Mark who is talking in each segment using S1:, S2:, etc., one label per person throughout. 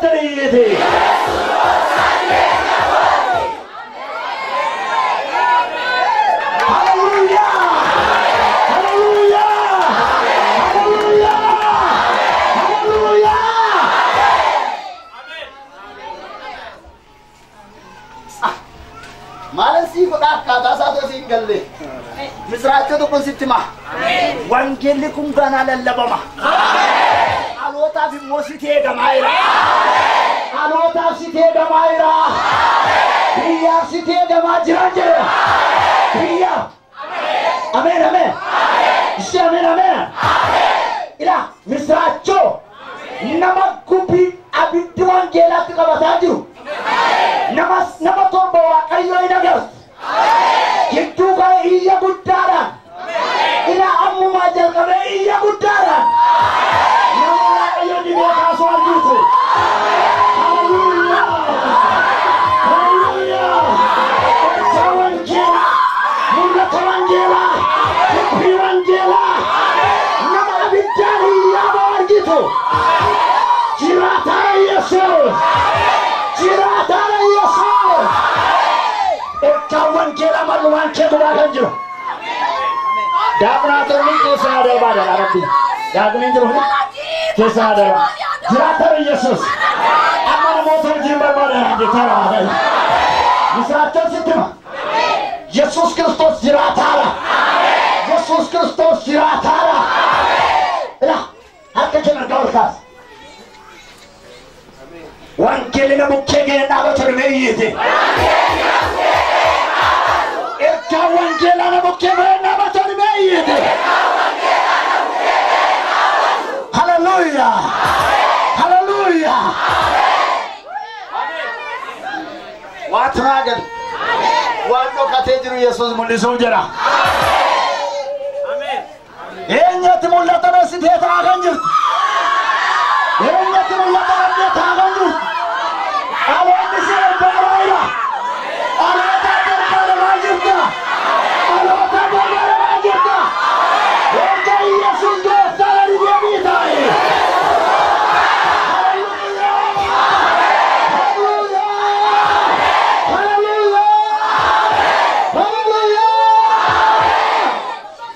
S1: kootiriiti. Hallelujah! Hallelujah! Hallelujah! Hallelujah! Maalan sii godha akkaataa isaa osoo siin galle. Misiraachoo tokkon sitti hima. Wangeelli kun ganaa lallabama. Dhalootaaf immoo sitti eegamaa jira. Dhalootaaf sitti eegamaa jira. Biyyaaf sitti eegamaa jira jedhe. Biyyaaf. Ameen ameen. Ishee ameen ameen. Ilaa misiraachoo nama gubbii abiddi wangeelaatti qabataa jiru. Nama torba Waaqayyo hin agartu. Gidduu kana iyya guddaadhaan. Ilaa ammumaa jalqabee iyya guddaadhaan. Nama Waaqayyo dibee kaasuu argitu. Hallelujah! Hallelujah! Ergaa wangeelaa, mul'ata wangeelaa, dubbii wangeelaa. Nama abiddaan iyyaa ba'u argitu. Jiraataa Yesuus! Jiraataa Yesuus! Ergaa wangeelaa mallumaan kee gubaa kan jiru. Daaqnaatonni keessaa darbaa dha Rabbi. Daaqniin jiru keessaa darbaa. Jiraataa Yesuus. Amma namoota wajjin barbaadan jecha Waaqayyo. Misiraachoon sitti hima. Yesuus Kiristoos jiraataadha. Yesuus Kiristoos jiraataadha. Ilaa harka kee mirgaa ol kaasi. Wangeelli na bukkee ga'ee dhaabatu dhimee iyyiiti. Ergaa wangeelaa na bukkee ga'ee dhaabatu dhimee iyyiiti. Hallelujah! Hallelujah! Waatu naa gale. Waan dhokatee jiru Yesuus mul'isuuf jedha. Eenyutti mul'ata dhoksitee taa'aa kan jirtu? Eenyutti mul'ata dhabdee taa'aa kan jirtu? Dhaloonni si barbaadaa jira. Dhaloota barbaadamaa jirta. Dhaloota barbaadamaa jirta. Erga Yesuus gooftaadha deebii taa'e. Hallelujah! Hallelujah! Hallelujah! Hallelujah!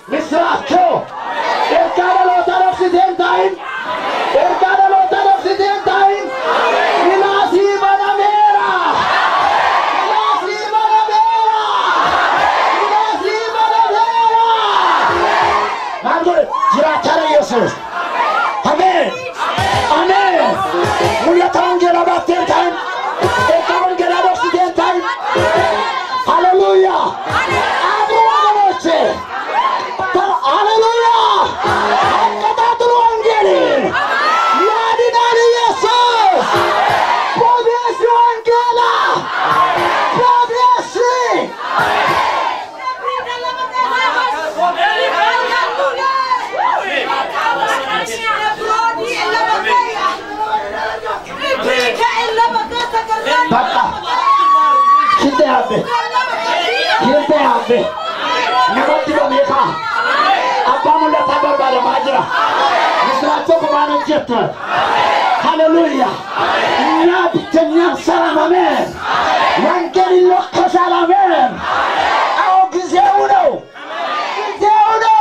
S1: Misiraachoo ergaa dhaloota dhoksitee hin taa'in. Ergaa dhaloota dhoksitee hin taa'in. Ilaasii banameera. Ilaasii banameera. Ilaasii banameera. Maal godhe? Jiraataa Yesuus. Ameen. Ameen. Mul'ata wangeelaa baattee hin taa'in. Ergaa wangeelaa dhoksitee hin taa'in. Hallelujah. Aduu ወገኖቼ ሃሌሉያ አቀጣጥሉ ወንጌልን ያድናል ኢየሱስ Jabeessi wangeela jabeessi. Bakka hidda yaabbe hidda yaabbe namatti bameekaa abbaa mul'ataa barbaadamaa jira. Misiraachoo kophaan hojjetta. Hallelujah. እኛ ብቸኛ ሰላም አሜን። ወንጌል ይለኮሳል አሜን። አዎ ጊዜው ነው፣ ጊዜው ነው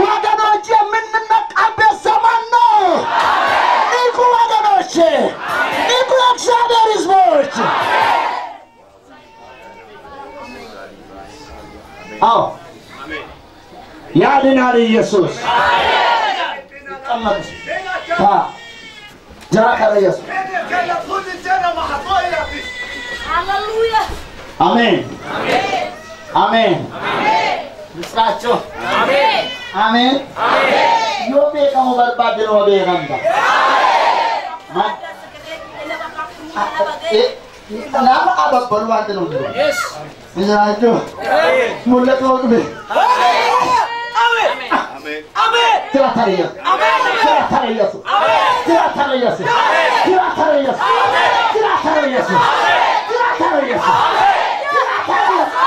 S1: ወገኖች፣ የምንነቃበት ዘመን ነው። ንቁ ወገኖች፣ ንቁ የእግዚአብሔር ሕዝቦች። አዎ ያድናል ኢየሱስ። ይቀመጡ ጅራ ከረ ኢየሱስ አሜን አሜን። ምስራቸው አሜን። Yoo beekamu barbaadde nama beekamta. Nama ababbalu waan nu jiru. Misiraachoo mul'atu dhufe. Jiraatan Yesuus. Jiraatan Yesuus. Jiraatan Yesuus. Jiraatan Yesuus. Jiraatan Yesuus. Jiraatan Yesuus. Jiraatan Yesuus.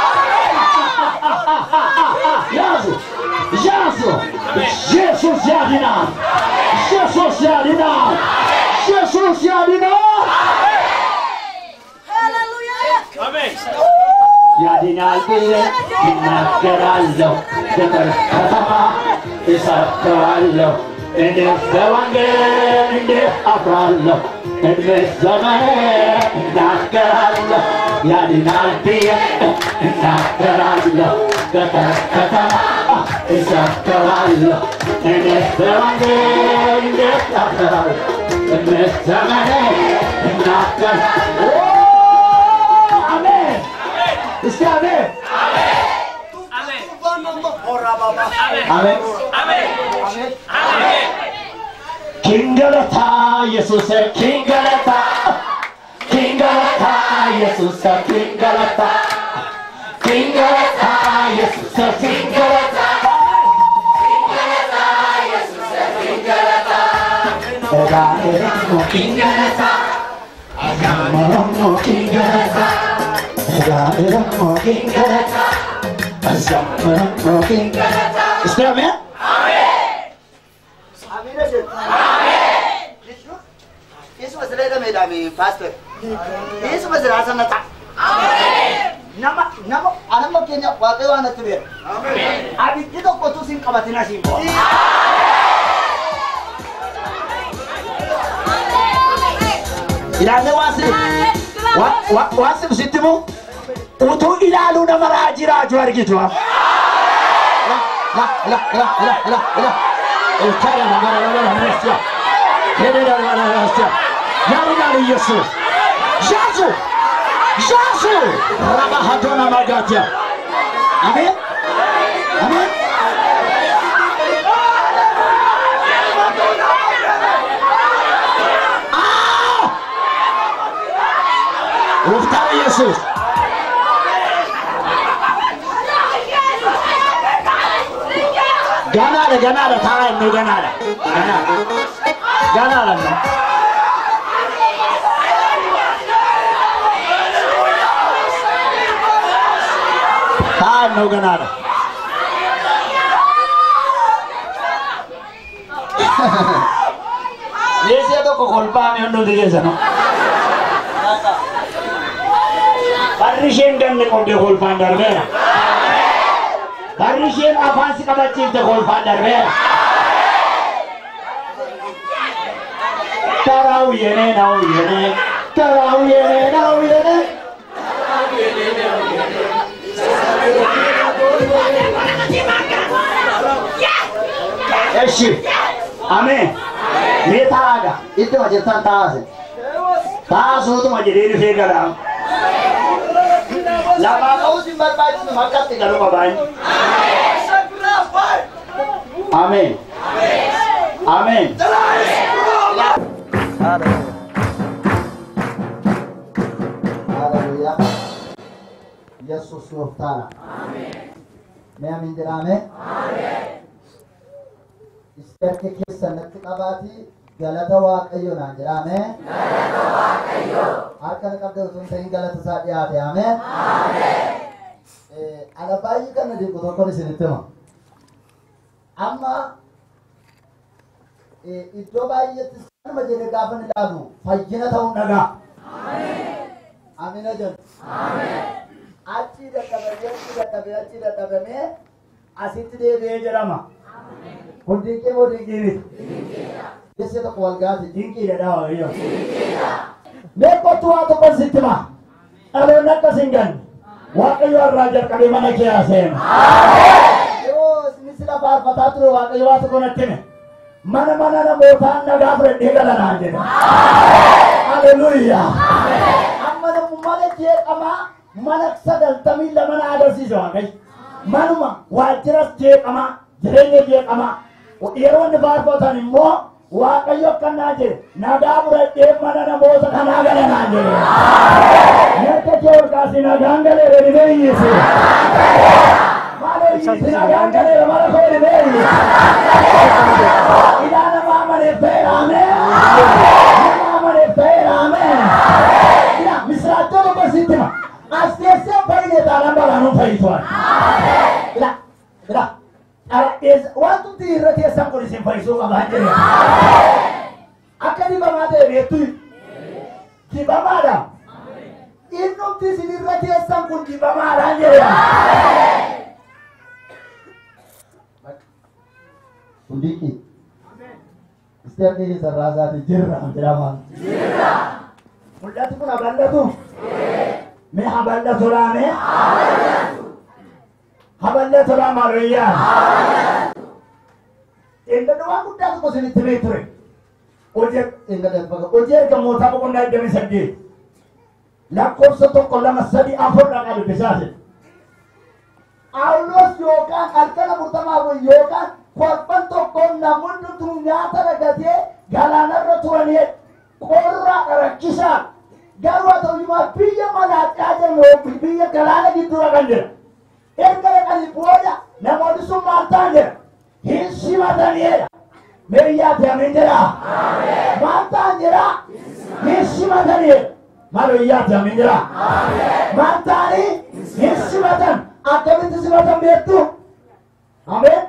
S1: ያዙ ያዙ። ኢየሱስ ያድናል። ኢየሱስ ያድናል። ኢየሱስ Waaqayyo si yaadinaa. ያድናል ብዬ እናገራለሁ፣ ገጠር ከተማ እሰብከዋለሁ። እኔ በወንጌል እንዴት አፍራለሁ? እድሜ ዘመኔ እናገራለሁ። ያድናል ብዬ እናገራለሁ፣ ገጠር ከተማ እሰብከዋለሁ። እኔ በወንጌል እንዴት አፍራለሁ? እድሜ ዘመኔ እናገራለሁ። አሜን። እስቲ አሜን። አሜን። ኪንገለታ ኢየሱስ ኪንገለታ ኪንገለታ ኢየሱስ ኪንገለታ ኪንገለታ ኢየሱስ ኪንገለታ ኪንገለታ ኢየሱስ ኪንገለታ ኦጋኤሮ ኪንገለታ አጋሞሮ ኪንገለታ ኦጋኤሮ ኪንገለታ አዛምሮ ኪንገለታ። እስቲ አሜን።
S2: Isuma sila jedhame pastor. Isuma sila sana ta'a.
S1: Nama nama anamma keenya Waaqayyo waan natti beera. Abiddi tokkotu sin qabatin asiin bu'a. Ilaallee waan si sitti himu utuu ilaaluu nama raajii raajuu argitu. La la la la la la la. Ilkaara magara magara messia. Kedera magara messia. ያድናል ኢየሱስ። ያዙ ያዙ ረባሃዶና ማጋቲያ። አሜን አሜን። Gooftaan Yesuus. Ganaadha ganaadha taa'aa inni ganaadha. Ganaadha. Ganaadha inni. Taa'aa inni ganaadha. Leesee tokko kolfaa mi hundumti keessanuu. Barri isheen ganne qabde kolfaan darbeera. Barri isheen afaan si qabachiifte kolfaan darbeera. ተራው የኔ ነው የኔ ተራው የኔ ነው የኔ። እሺ አሜን። Mee taa'aadha. Ittuma jirtan taa'ase. Taa'asuutuma jedhee dhufee galaa. Lafaa ka'uus hin barbaachisu makkatti galuu qabaan. Ameen. Ameen.
S2: Hallelujah. Yesus gooftaadha. Mee amiin jedhame. Isti harka keessan natti qabaatii galata Waaqayyo naan jedhame. Harka na qabdee utuu hin ta'in galata isaa dhiyaate. Ameen. Ana baay'ee kan na dinqu tokkoon isinitti hima. Amma iddoo baay'eetti sanuma jedhee gaafa ni ilaalu fayyina ta'uun dhagaa. Amina jedhu. Achi dadhabamee achi dadhabee achi dadhabamee
S1: asitti deebi'ee jedhama. Kun dinqii moo dinqii miti?
S2: Jesse tokko wal gaati.
S1: Dinqiidha dha Waaqayyo. Mee kottu waa tokkon sitti hima. Dhaloonni akkas hin ganne. Waaqayyo irraa jalqabee mana kee haa seenu. Yeroo inni sila faarfataa ture Waaqayyo waa tokko natti hime. Mana mana namootaan nagaa fudhadhee gala naan jedhe. Haleluuyaa. Amma namni mana jeeqamaa mana 92 na agarsiise Waaqayyo. Manuma waajjiras jeeqamaa jireenya jeeqamaa yeroo inni faarfatan immoo Waaqayyo akkanaa jedhe nagaa fudhadhee mana namoota kanaa gala naan jedhe. Harka kee ol kaasii nagaan galeera dhibee iyyisi. Maaloo iyyisi nagaan galeera mana koo dhibee iyyisi. Ilaa nama amaneef ta'eera ameen. Nama amaneef ta'eera ameen. Ilaa misiraattoo tokko sitti hima. As teessee fayyine taanaan balaanuun fayyisuwan. Ilaa ilaa wantumti irra teessan kun isin fayyisuu qabaa jedhe. Akka dibamaa ta'e beektu Isti harka keessan raasaati jirra jedhama. Jirra. Mul'atu kun habal'atu. Mee habal'atu laame? Habal'atu laa maaluyyaa? Inni waan guddaa tokko isinitti himee ture. Hojii ergamootaa boqonnaa 28 lakkoofsa 1 2 3 4 dhaqaa dubbisaa jira. Phaawulos yookaan halkan 44 yookaan torban tokkoon namoonni tun nyaata ragatee galaanarra turanii qorra rakkisaa garuu haa ta'u biyya Malaaxiyaa jedhamu biyya galaana gidduu dhaqan jira. Erga dhaqanii booda namoonni sun maal ta'an jira? Hin simataniidha. Meeyyaati amiin jedha. Maal ta'an jira? Hin simataniidha. Maal iyyaati amiin jedha. Maal ta'anii? Hin simatan. Akkamitti simatan beektu? Ameen.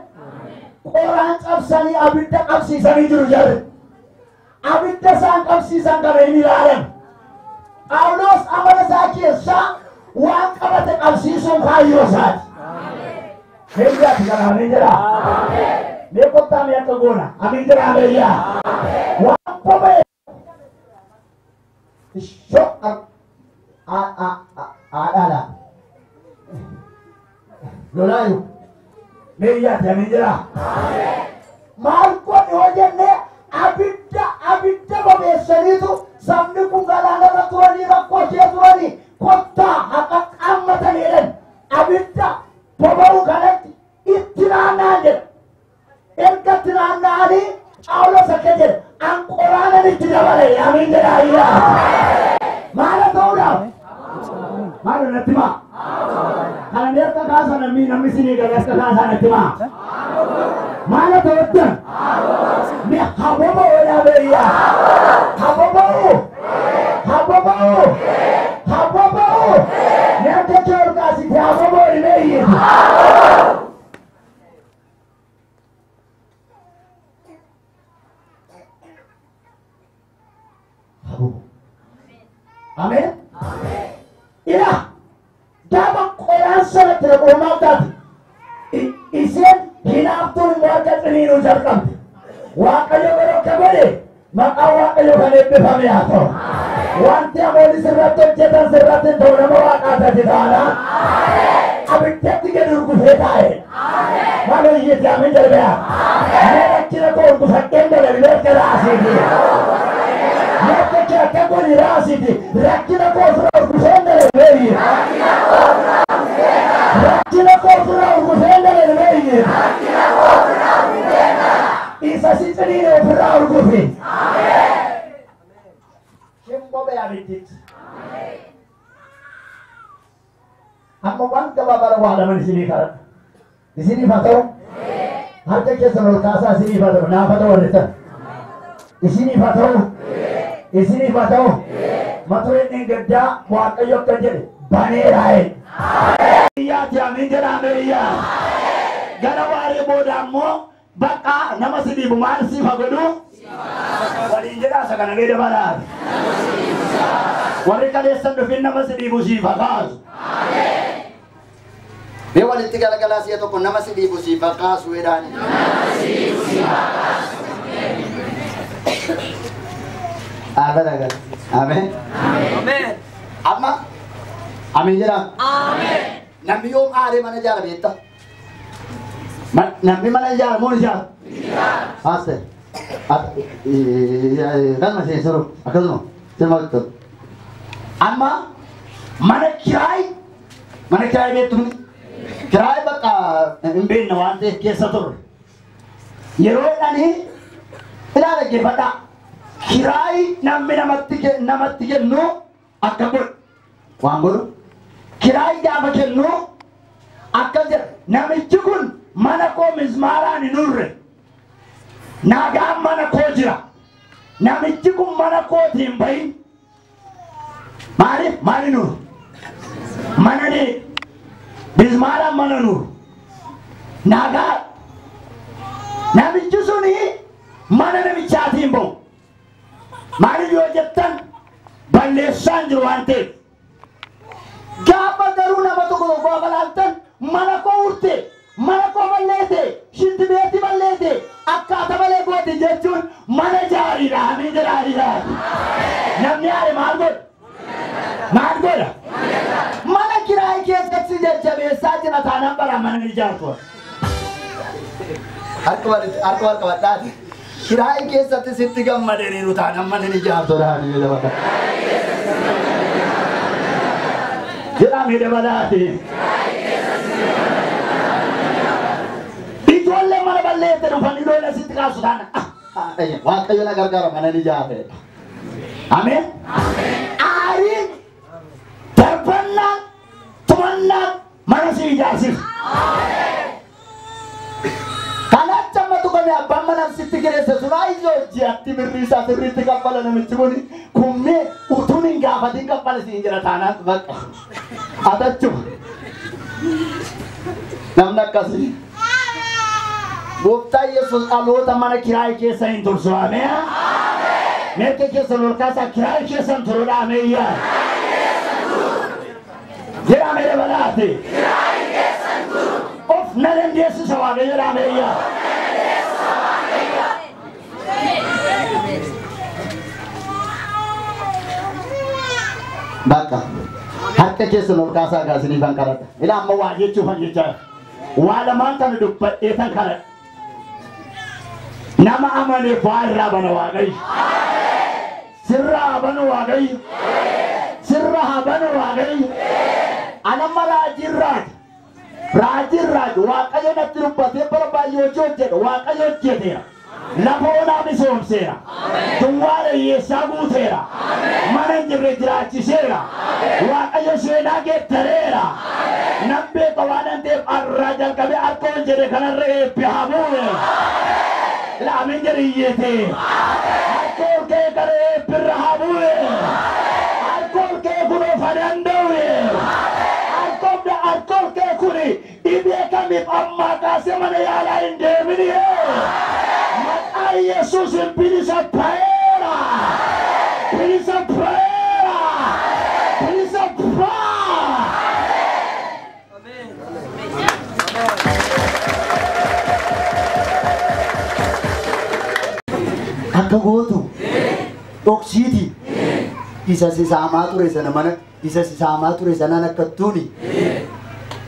S1: Qoraan cabsanii abidda qabsiisanii jiru jarri. Abidda isaan qabsiisan kana hin ilaalan. Phaawulos amala isaa keessaa waan qabate qabsiisuun kaayyoo isaati. Meeyyaati kana amiin jedha. Mee kottaa mee akka goona amiin jedha meeyyaa. Waan boba'e. Ishoo haadhaadha. Lolaayu. Meeyyaati amiin jedha. Maal godhe yoo jenne abidda bobeessaniitu sabni kun galaanarra turanii rakkoo ishee turanii kottaa haqa qaammatanii jedhan abidda boba'u kanatti itti naanna'an jedha. Erga itti naanna'anii Phaawulos akka jedhe an qoraanan itti dabale amiin jedha ayyaa. Maala ta'uudhaaf? Maal natti himaa? Kana mee akka kaasan namni isinii galee akka kaasaa natti himaa? Maala ta'uttan? Mee haboba'u yaa beeyyaa? Haboba'u? Haboba'u? Haboba'u? Mee akka kee ol kaasite haboba'u ni meeyyitu? Ameen. Ila gaafa qoraan sanatti naquu maal taate? Isheen hinaaftuun immoo akka ciniinuu jalqabde. Waaqayyo garuu akka godhe maqaan Waaqayyo kan eebbifame haa ta'u. Wanti hamoonni sirratti hojjetan sirratti hin ta'u nama waaqaa taate taanaan abiddatti gadi urgufee taa'e. Maal hojjete amiin jedhame. Mee rakkina koo urgufadheen dalagne akka raasiiti. Akka kee akka godhi raasiiti. Rakkina koo ofirra urgufeen dalagne. Rakkina koo ofirra urgufeen dalagne. Isa si ciniine ofirraa urgufi. Hin boba'e abiddichi. Amma waan gabaabaa waa laman isinii kadhadha. Isiniif haa ta'u. Harka keessan ol kaasaa isiniif haa ta'u. Naaf haa ta'u walittan. Isiniif haa ta'u. Isiniif haa ta'u. Mata dureen gaddaa Waaqayyo akka jedhe baneeraa'e. Iyyaati amiin jedhaa meeyyaa. Gara waaree booda ammoo bakka nama si dhiibu maal siif haa godhu? Waliin jedhaa isa kana mee dabalaati. Warri kaleessan dhufin nama si dhiibu siif haa kaasu.
S2: Mee walitti galagalaa si'a tokko nama si dhiibu siif haa kaasu jedhaani. Dhaabata gala. Ameen.
S3: Ameen.
S2: Amma amiin jedhaa.
S3: Ameen.
S2: Namni yoom aaree mana ijaara beektaa? Namni mana ijaara moo ijaara? Paaster. Kanuma seensaru akkasuma sirma qixxatu.
S1: Amma mana kiraay beektu kiraay bakka hin beekne waan ta'eef keessa turre. Yeroo jedhanii ilaa dhaggeeffadhaa. Kiraay namni namatti kennu akka godhu waan godhu. Kiraay gaafa kennu akka jedha namichi kun mana koo mismaaraan hin urre. Nagaan mana koo jira. Namichi kun mana kootii hin bahin. Maaliif maali nuru? Mana ni mismaaraan mana nuru. Nagaa namichi suni mana namichaatii hin bahu. Maaliif yoo jettan balleessaan jiru waan ta'eef. Gaafa garuu nama tokko tokko gaafa laaltan mana koo urte, mana koo balleesse, shinti beetti balleesse, akkaataa malee goote jechuun mana Aariidha amiin jedha aariidha. Namni aare maal godha? Maal godha? Mana kiraayii keessatti jajjabeessaa jira taanaan bara mana ni ijaartu.
S2: Harka wal qabadhaati. Kiraayii keessatti sitti gammadaniiru taanaan mana ni ijaartu dhaani dabala.
S1: Jedhame dabalaati. Ijoolleen mana balleette dhufanii ijoollee sitti kaasu taana.
S2: Waaqayyo na gargaara mana ni ijaarre.
S1: Ameen. Aariin darbannaan tumannaan mana si ijaarsisa.
S2: Kanaatti amma tuqame abbaan mana sitti kireesse sun ayyoo ji'atti birrii isaa sirriitti kaffala namichi kun kummee utuun hin gaafatiin kaffala siin jira taanaan bakka. Atachuma. Namni akkasii.
S1: Gooftaa Yesuus dhaloota mana kiraayii keessa hin tursu. Ameen. Meerke keessa ol kaasaa kiraayii keessa hin turudha. Ameen. Jedhame dabalaati. Of na dandeessisa Waaqayyo jedhame.
S2: Bakka harka keessan ol kaasaa gaasiniifan kadhadha.
S1: Ilaa amma waa jechuufan jechaa waa lamaan kana dubbadheetan kadhadha. Nama amaneef waa irraa bana Waaqayyo. Sirraa banu Waaqayyo. Sirraa banu Waaqayyo. Anamma raajirraati. Raajirraati Waaqayyo natti dubbatee bara baay'ee hojii hojjedha Waaqayyo hojjeteera. Lafa onaa misoomseera. Duwwaa hiyyeessaa guuteera. Mana hin jirre jiraachiseera. Waaqayyo seenaa geeddareera. Nan beeka waan hin ta'eef arraa jalqabee harka ol jedhe kanarra eebbi haa bu'u. Laamin jedhe hiyyeete. Harka ol ka'e kana eebbirra haa bu'u. Harka ol ka'e kun of haa danda'u. Harka ol ka'e kun dhibee kamiif ammaa kaasee mana yaalaa hin deemini. Maqaa Yesuusin bilisa ta'eera. Bilisa ta'eera. Bilisa ta'eera.
S2: Akka gootu dhoksiiti isa sisaamaa ture sana mana isa sisaamaa ture sanaan akka tuuni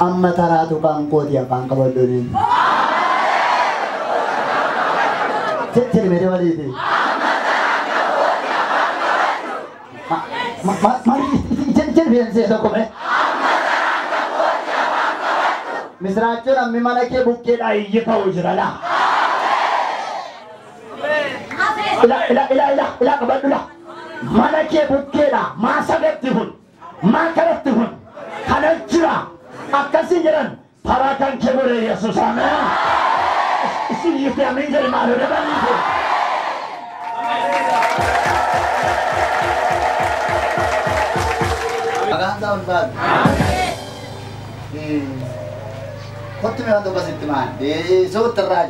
S2: amma taraatu kan kooti afaan qabaddooniin. Jedhi mee dabaleeti. Jedhi beensee tokko mee. Misiraachoon ammi mana kee
S1: bukkeedhaa iyyi ka'u jira laa. Ila ila ila ila ila qabadhu la. Mana kee bukkeedha maa sagatti kun maa kanatti kun kana jira akkasii jedhan taraa kan kee godhe Yesuus ameen. Isin yiftee ameen jedhe maaloo dabaliite.
S2: Maqaan isaa ulfaatu. Kottu mee waan tokko sitti maan suutti irraa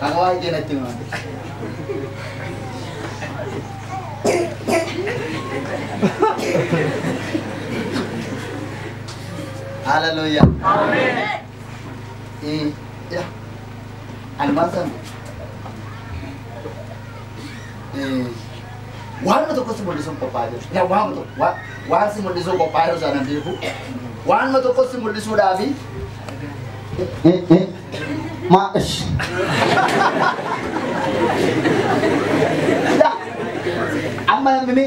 S2: akka waa'ee natti himaa. Hallelujah. Amen. Ya. Ani maal sana? Waan tokko si mul'isuun qophaa'aa jiru. Yaa waan tokko waan si mul'isuu qophaa'aa jiru sana beeku. Waan tokko si mul'isuudhaafi ma ish. Amma namni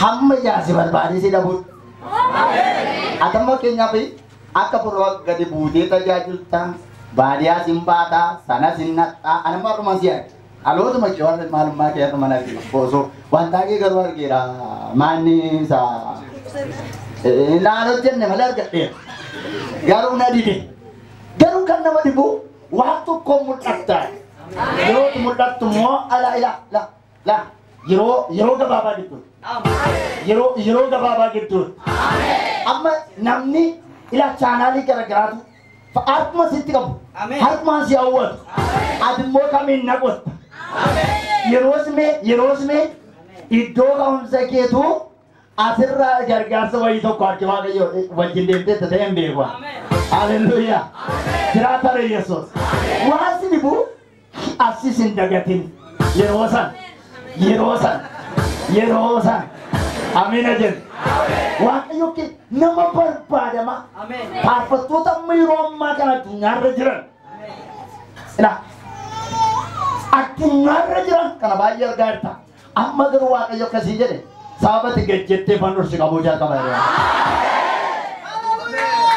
S2: hamma jaarsi barbaadee si dhabuudha. Atamma keenyaaf akka furraa gadi buutee tajaajilta baadiyyaa sin baataa sana sin naxxaa anuma har'uma si arge. Dhalootuma kee warra maalummaa kee har'uma argina. Osoo wanta kee garuu argeera maanni isaa naan hojjenne malee argadheera. Garuu na dide. Garuu kan nama dhibu waan tokko mul'atta. Yeroo mul'attu immoo ala ila la la
S1: yeroo gabaabaa gidduutti. Yeroo gabaabaa gidduutti. Amma namni ila chaanaalii garagaraatu harkuma sitti qabu. Harkumaan si hawwatu. Ati immoo kamiin naqotta. Yeroo simee iddoo ka'umsa keetu asirraa gargaarsa wayii tokko arge Waaqayyo wajjin deemtee ta'e hin beeku. Haleluuyaa. Jiraatare Yesuus. Waan si dhibu asis hin dagatin yeroo san. Yeroo sana. Yeroo sana. Ameen jedhu. Waaqayyo kee nama barbaadama. Faarfattoota amma yeroo ammaa kana addunyaarra jiran. Ilaa addunyaarra jiran kana baay'ee argaa jirta. Amma garuu Waaqayyo akkasii jedhe sababa ati gad jettee fannoo si qabuu jalqaba jedhe.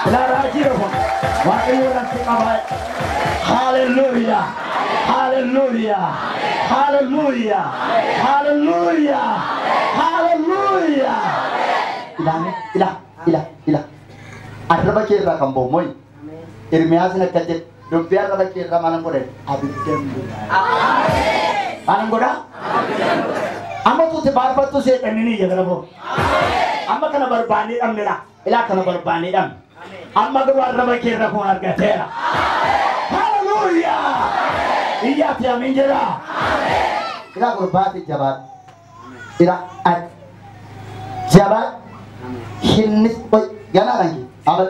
S1: Ilaa raajii kun Waaqayyo irratti qabaa. Haaleluyyaa! Haaleluyyaa! Haaleluyyaa! Haaleluyyaa! Haaleluyyaa! Ilaa ilaa ilaa ilaa. Arraba kee irraa kan ba'u mooyi. Ermiyaasin akka jedhe dubbii arraba kee irraa maalan godhe abiddan godha. Maalan godha? Amma tuuti faarfattu seexanni ni iyya gara boo. Amma kana barbaannee dhabnedha. Ilaa kana barbaannee dhabne. Amma garuu arraba kee irra kun argateera. Hallelujah! Iyyaatti amiin jedha.
S2: Ilaa gurbaati jabaadhu. Ilaa ati jabaadhu. Hinnis oi ganaa dhangi. Abal.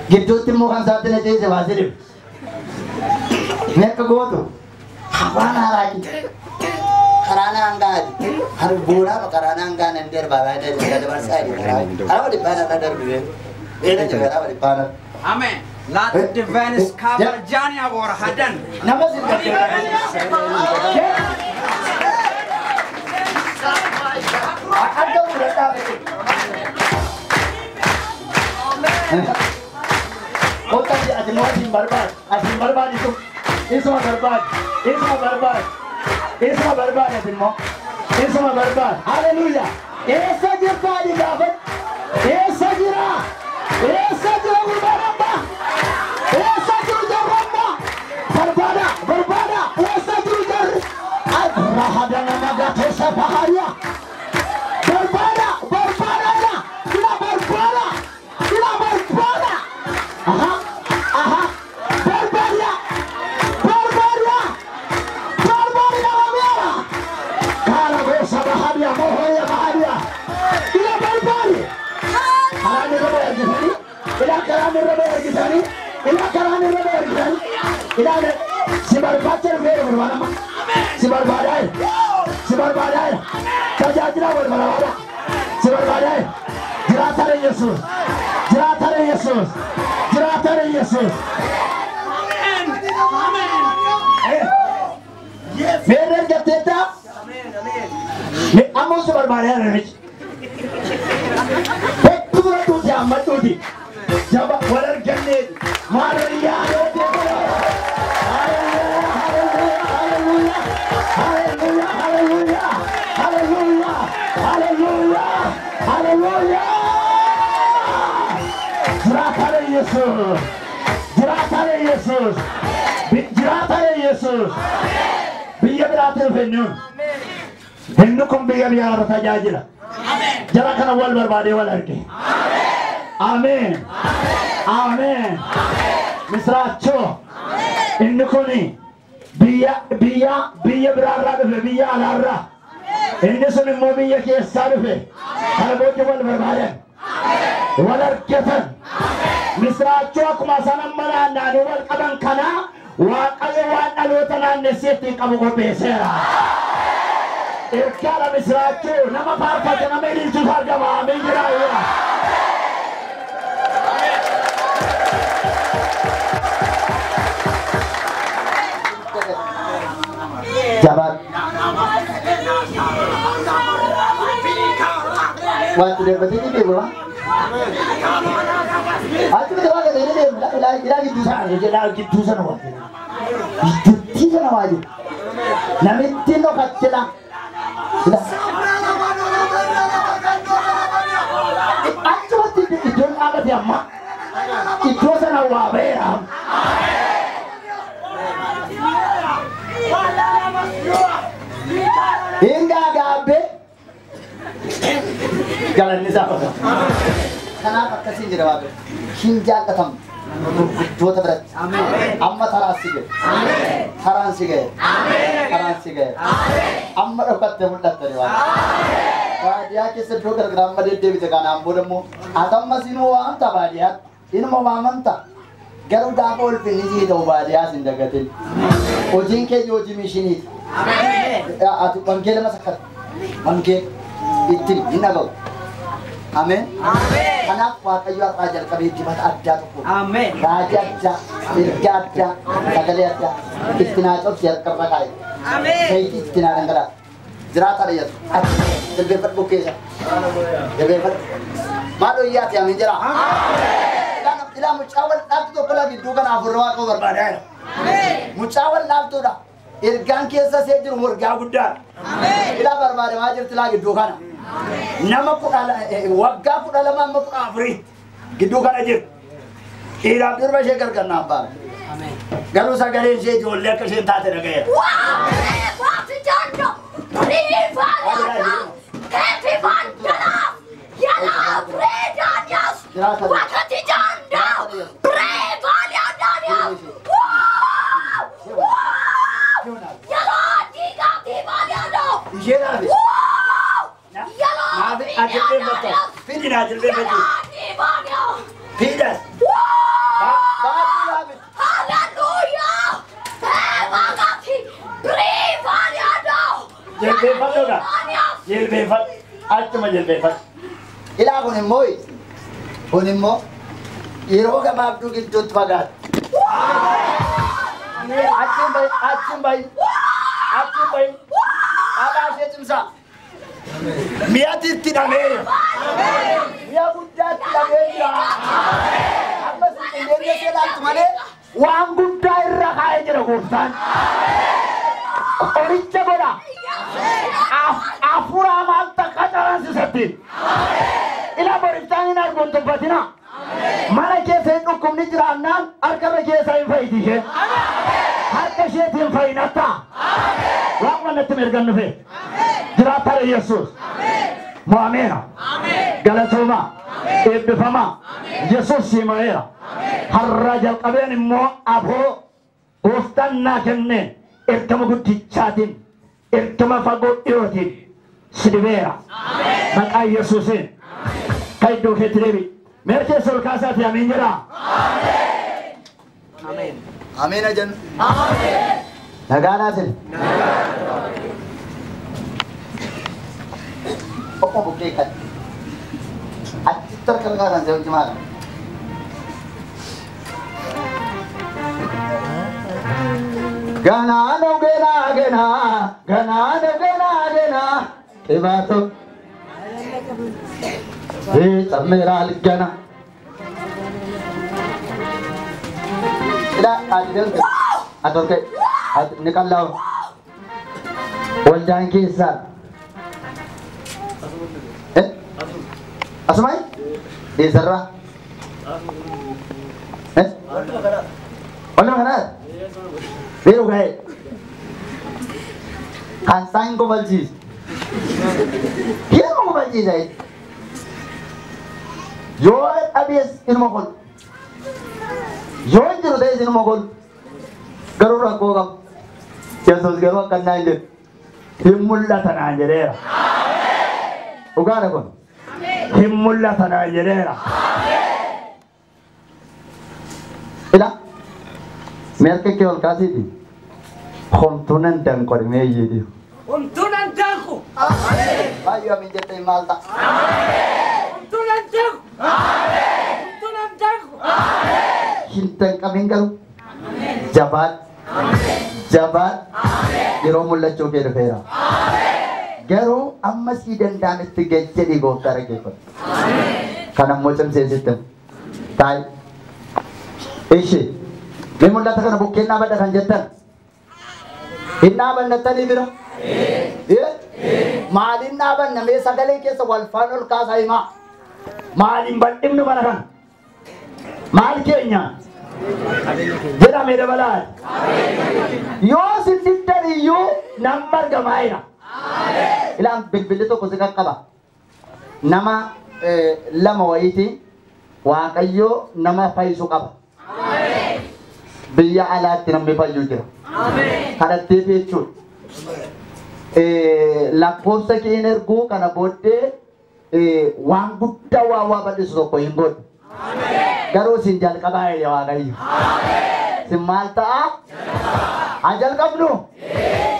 S2: Gidduutti immoo kan isaatti na ceese baasee dhibu. Ni akka gootu. Waan haaraa karaa naan gaadi. Har bu'uuraa karaa naan gaan hin darbaa baay'ee dabarsaa jiru. Karaa dhibbaa irra darbu. Eena jira karaa dhibbaa irra.
S3: Amen. Laat de Venus kabar jania war hadan.
S1: Nama si Akka fudhadhaa beeku. Kottaa ati immoo asiin barbaadu. Asiin barbaaditu. Isuma barbaadu. Isuma barbaadu. Isuma barbaadu ati immoo. Isuma barbaadu. Hallelujah. Eessa jirta ati gaafadhu? Eessa jira? Eessa jira gurbaan amma? Eessa jiru jarri amma? Barbaada barbaada. Eessa jiru jarri? Rahadana nagaa bahariya. Barbaada barbaada ila. Ila barbaada. Ila barbaada. Aha aha. Barbaada. Barbaada. Barbaada barbaada. Kala gosa bahariya mohoya bahariya. Ila barbaada. Karaan irra ba'e argitanii? Ilaa karaan irra ba'e argitanii? Ilaa karaan irra ba'e argitanii? Ilaa si barbaacha dhufeera barbaadama. Si barbaadaa jira. Si barbaadaa jira. Tajaajila wal barbaada. Si barbaadaa jira. Jiraatara Yesuus. Jiraatara Yesuus. Jiraatara Yesuus. Meerre argatteetta? Ammoo si barbaadaa jira namichi. Hedduu tuuti amma tuuti. Jaba wal arganne maarayyaa Hallelujah, hallelujah, hallelujah, hallelujah, hallelujah. Jiraatara Yesuus, jiraatara Yesuus, jiraatara Yesuus. Biyya biraatti dhufe nuun. Inni kun biyya biyyaarra tajaajila. Jara kana wal barbaadee wal arge. Ameen. Ameen. Misraachoo. Inni kuni biyya biyya biyya biraarraa dhufe biyya alaarraa. Inni sun immoo biyya keessaa dhufe. Kana booddee wal barbaadan. Wal argatan. Misraachoo akkuma isaan amma naanna'anii wal qaban kanaa Waaqayyo waan dhaloota naannessee ittiin qabu qopheesseera. Ergaadha misraachoo nama faarfate nama ililchuuf argama. Ameen jedhaa jira.
S2: Jabaadhu. Wanti darbatee ni deemu maa? Achi miti waaqa ta'e ni deemu. Ilaa ilaa gidduu sana
S1: Ilaa gidduu sana waa jiru. Gidduutti sana waa jiru. Namitti dhokattedha. Ilaa. Achumatti iddoon dhaabate amma. Iddoo sana waa ba'eera.
S2: Hingaa gaabbee galanni isaa qofa. Kanaaf akkasiin jedha Waaqayyo. Hin jaallatamtu gurguddoota biratti. Amma taraan si ga'e. Taraan si ga'e. Taraan si ga'e. Amma dhokattee mul'atte Waaqayyo. Baadiyyaa keessa iddoo garagaraa amma deddeebite kanaan booda immoo ati ammas inuma waamta baadiyyaatti. Inuma waamamta. Garuu gaafa ulfinni sii ta'u baadiyyaas hin dagatin. Hojiin keenya hojii mishiniiti. Ati wangeela masakkata. Wangeela ittiin hin dhaga'u. Ameen. Kanaaf Waaqayyo har'aa jalqabee dibata addaa tokko. Raajii addaa, ergaa addaa, sagalee addaa itti naa cobsi harkarra kaa'e. Zayitii itti naa dhangala'a. Jiraata dha jedhu. Ati jilbeeffadhu bukkeessa. Jilbeeffadhu. Maal hooyyaati ameen jedhaa. Ilaa mucaa wal dhaabtu tokko laa gidduu kana hafuurri Waaqaa barbaadaa jira. Mucaa wal dhaabtuudha. Ergaan keessa see jiru ergaa guddaadha. Ilaa barbaadamaa jirti laa gidduu kana. Nama waggaa 12 amma 14 gidduu kana jiru. Dhiiraaf durba ishee gargar naan baana. Garuu sagaleen ishee ijoollee akka isheen taate dhaga'eera. Ishee dhaabe. Fidina jilbeeffatu. Fidas. Jilbeeffadhuudha. Jilbeeffadhu. Achuma jilbeeffadhu. Ilaa kun immoo yeroo gabaabduu gidduutti fagaatu. Achiin bahi achiin bahi achiin bahi dhaabaa ishee cimsaa. Mi'aatti itti dhameera. Mi'a guddaatti dhamee jira. Ammas qilleensa ishee laattu malee waan guddaa irra kaa'ee jira gooftaan. Qoricha godha. Hafuura maal takka calansisatti. Ilaa boriftaan hin arguun tuffatina. Mana keessa hin dhukkubni jiraannaan harkarra keessaa hin fayyiti ishee. Harka isheetiin fayyinatta. Waaquma natti mirgan dhufe. Jiraatara Yesuus. Mo'ameera. Galatooma. Eebbifama. Yesuus simaa'eera. Har'a jalqabeen immoo aboo gooftaan naa kenneen ergama guddichaatiin ergama fagoo dhiyootiin si dibeera. Maqaa Yesuusiin. Kan iddoo keetti deebi. Mee keessa ol kaasaati ameen jedhaa. Ameen jennu. Nagaadhaa sin. Okkuma bukkee kan. Achitti harka kaasan se'u cimaadha. Ganaa nu ganaa ganaa ganaa nu ganaa ganaa qibaatu ይጨምራል ገና Ila adidan atorke niqallaw waldaan keessa asumai isarra walduma kana beeru gahe kan saan kobalchiis hirma kobalchiisa yoo dhabees inuma kol yoo hin jiru ta'es inuma kol garuu rakkoo qabu Yesuus garuu akkanaa hin jedhu hin mul'ata naan jedheera dhugaadha kun hin mul'ata naan jedheera ila mee harka kee ol kaasiiti homtuu nan danqori mee iyyiiti
S3: Homtuu nan danqu
S2: baay'ee amiin jettee maal ta'a
S3: Homtuu nan danqu Homtuu nan danqu
S2: hin danqamin garuu jabaadhu jabaadhu yeroo mul'achuu kee dhufeera garuu amma sii danda'ametti gad jedhii gooftaa dhaggeeffadhu kan ammoo cimsee sitti himu taa'i ishee mee mul'ata kana bukkeen dhaabadha kan jettan hin dhaabannattanii bira maaliin dhaabanna mee sagalee keessa wal faana ol kaasaa himaa maaliin bal'ifnu mana kana maal keenya jedhamee dabalaa yoo sin diddan iyyuu nama argamaa jira ilaan bilbilli tokko si qaqqaba nama lama wayiiti Waaqayyo nama fayyisu qaba biyya alaatti namni fayyu jira kadhatteef jechuudha lakkoofsa keen erguu kana booddee waan guddaa waa waa bal'isu tokko hin godhu garuu sin jalqabaa jedhe Waaqayyo sin maal ta'a haa jalqabnu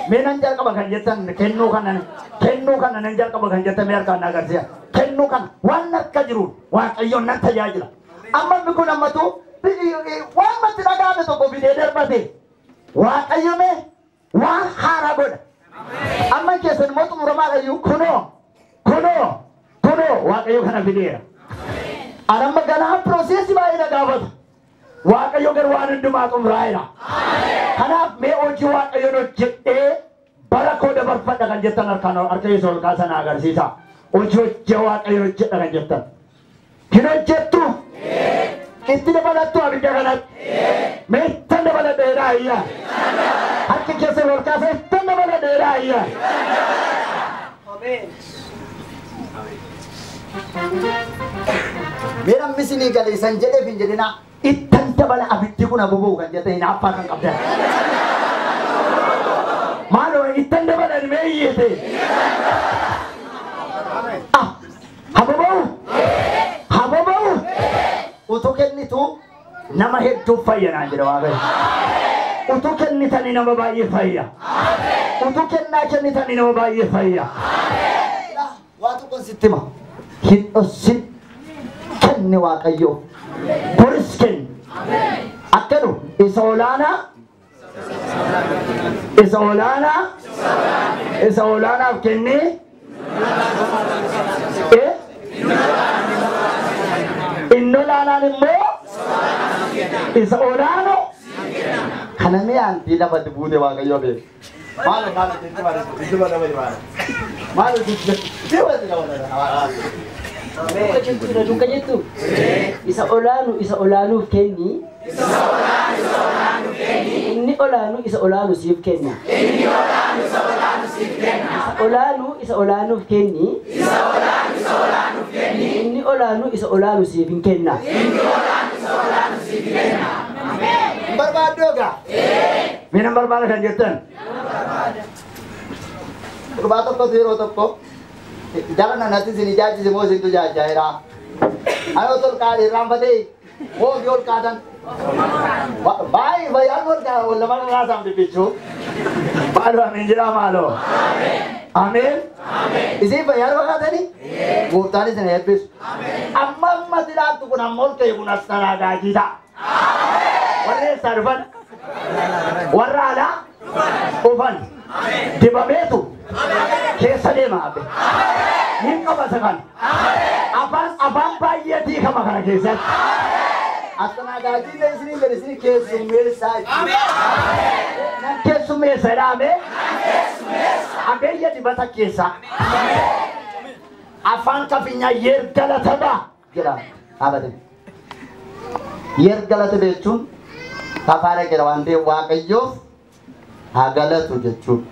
S1: Mee nan jalqaba kan jettan kennuu kana kennuu kana nan jalqaba kan jettan mee harkaan na agarsiisa. Kennuu kana waan harka jiruun Waaqayyoon nan tajaajila. Amma inni kun ammatu waan matti dhaga'ame tokko fidee darbate Waaqayyo mee waan haaraa godha. Amma keessan immoo xumuramaadha iyyuu kunoo kunoo kunoo Waaqayyo kana fideera. Anamma ganaa piroosesii baay'ee na gaafata. Waaqayyo garuu waan hundumaa xumuraa'eera. Kanaaf mee hojii Waaqayyoon hojjedhee bara koo dabarfadha kan jettan harkaan harka keessa ol kaasan agarsiisa. Hojii hojii Waaqayyoon hojjedha kan jettan. Hin hojjettu? Itti dabalattu abidda kanatti? Mee ittan dabaladha jedhaa iyyaa. Harki keessa ol kaasa ittan dabaladha jedhaa iyyaa.
S2: Mee namni isinii gale isan jedheef hin jedhinaa
S1: Ittan dabala abiddi kun aboba'u kan jettan hinaaffaa kan qabdan. Maaloo ittan dabalan mee iyyite? Ah, haboba'u? Haboba'u? Utuu kennitu nama hedduu fayya naan jedha Waaqayyo. Utuu kennitanii nama baay'ee fayya. Utuu kennaa kennitanii nama baay'ee fayya.
S2: Waa tokkoon sitti hima. Hin dhossin kenni Waaqayyo.
S1: Boris kenni. Akkanu isa olaanaa isa olaanaa isa olaanaaf kennee inni olaanaan immoo isa olaanoo
S2: Kana mee aantii lafatti buute Waaqayyo beeku. Maalo maalo itti maalo itti maalo maalo maalo itti maalo.
S4: Jechuudha duuka jettu. Isa olaanu isa olaanuuf kenni. Inni olaanu isa olaanu siif kenna. Isa olaanu isa olaanuuf kenni. Inni olaanu isa olaanu siif hin kenna.
S2: Barbaaddu egaa.
S1: Mee nan barbaada kan jettan.
S2: Gurbaa tokkotu yeroo tokko jara nanatti isin ijaajjise moo isintu ijaajjaa'eera. Ani otoo ol kaadhe irraanfatee moo ofii ol kaatan. Baay'ee fayyaan ol kaa ol lama kakaasaan bibbichuu.
S1: Maaloo amiin jedhaa maaloo. Ameen.
S2: Isin fayyaan ol kaatanii gooftaan isin eebbisu.
S1: Amma amma silaattu kun amma ol ka'e kun as tanaagaajii ta'a. Warra eessaa dhufan? Warra alaa dhufan. Dibameetu keessa deema abbe. Hin qaba isa kana. Afaan afaan baay'ee hiikama kana keessatti.
S2: Astanaagaajii ta'e isinii gadi isinii keessummeessaa jechuudha.
S1: Nan keessummeessa jedhame. Abeeyya dibata keessa. Afaan kafinyaa yeergalatama
S2: jedha dhaabate. Yeergalata jechuun kafaara jedha waan ta'eef Waaqayyoof haa galatu jechuudha.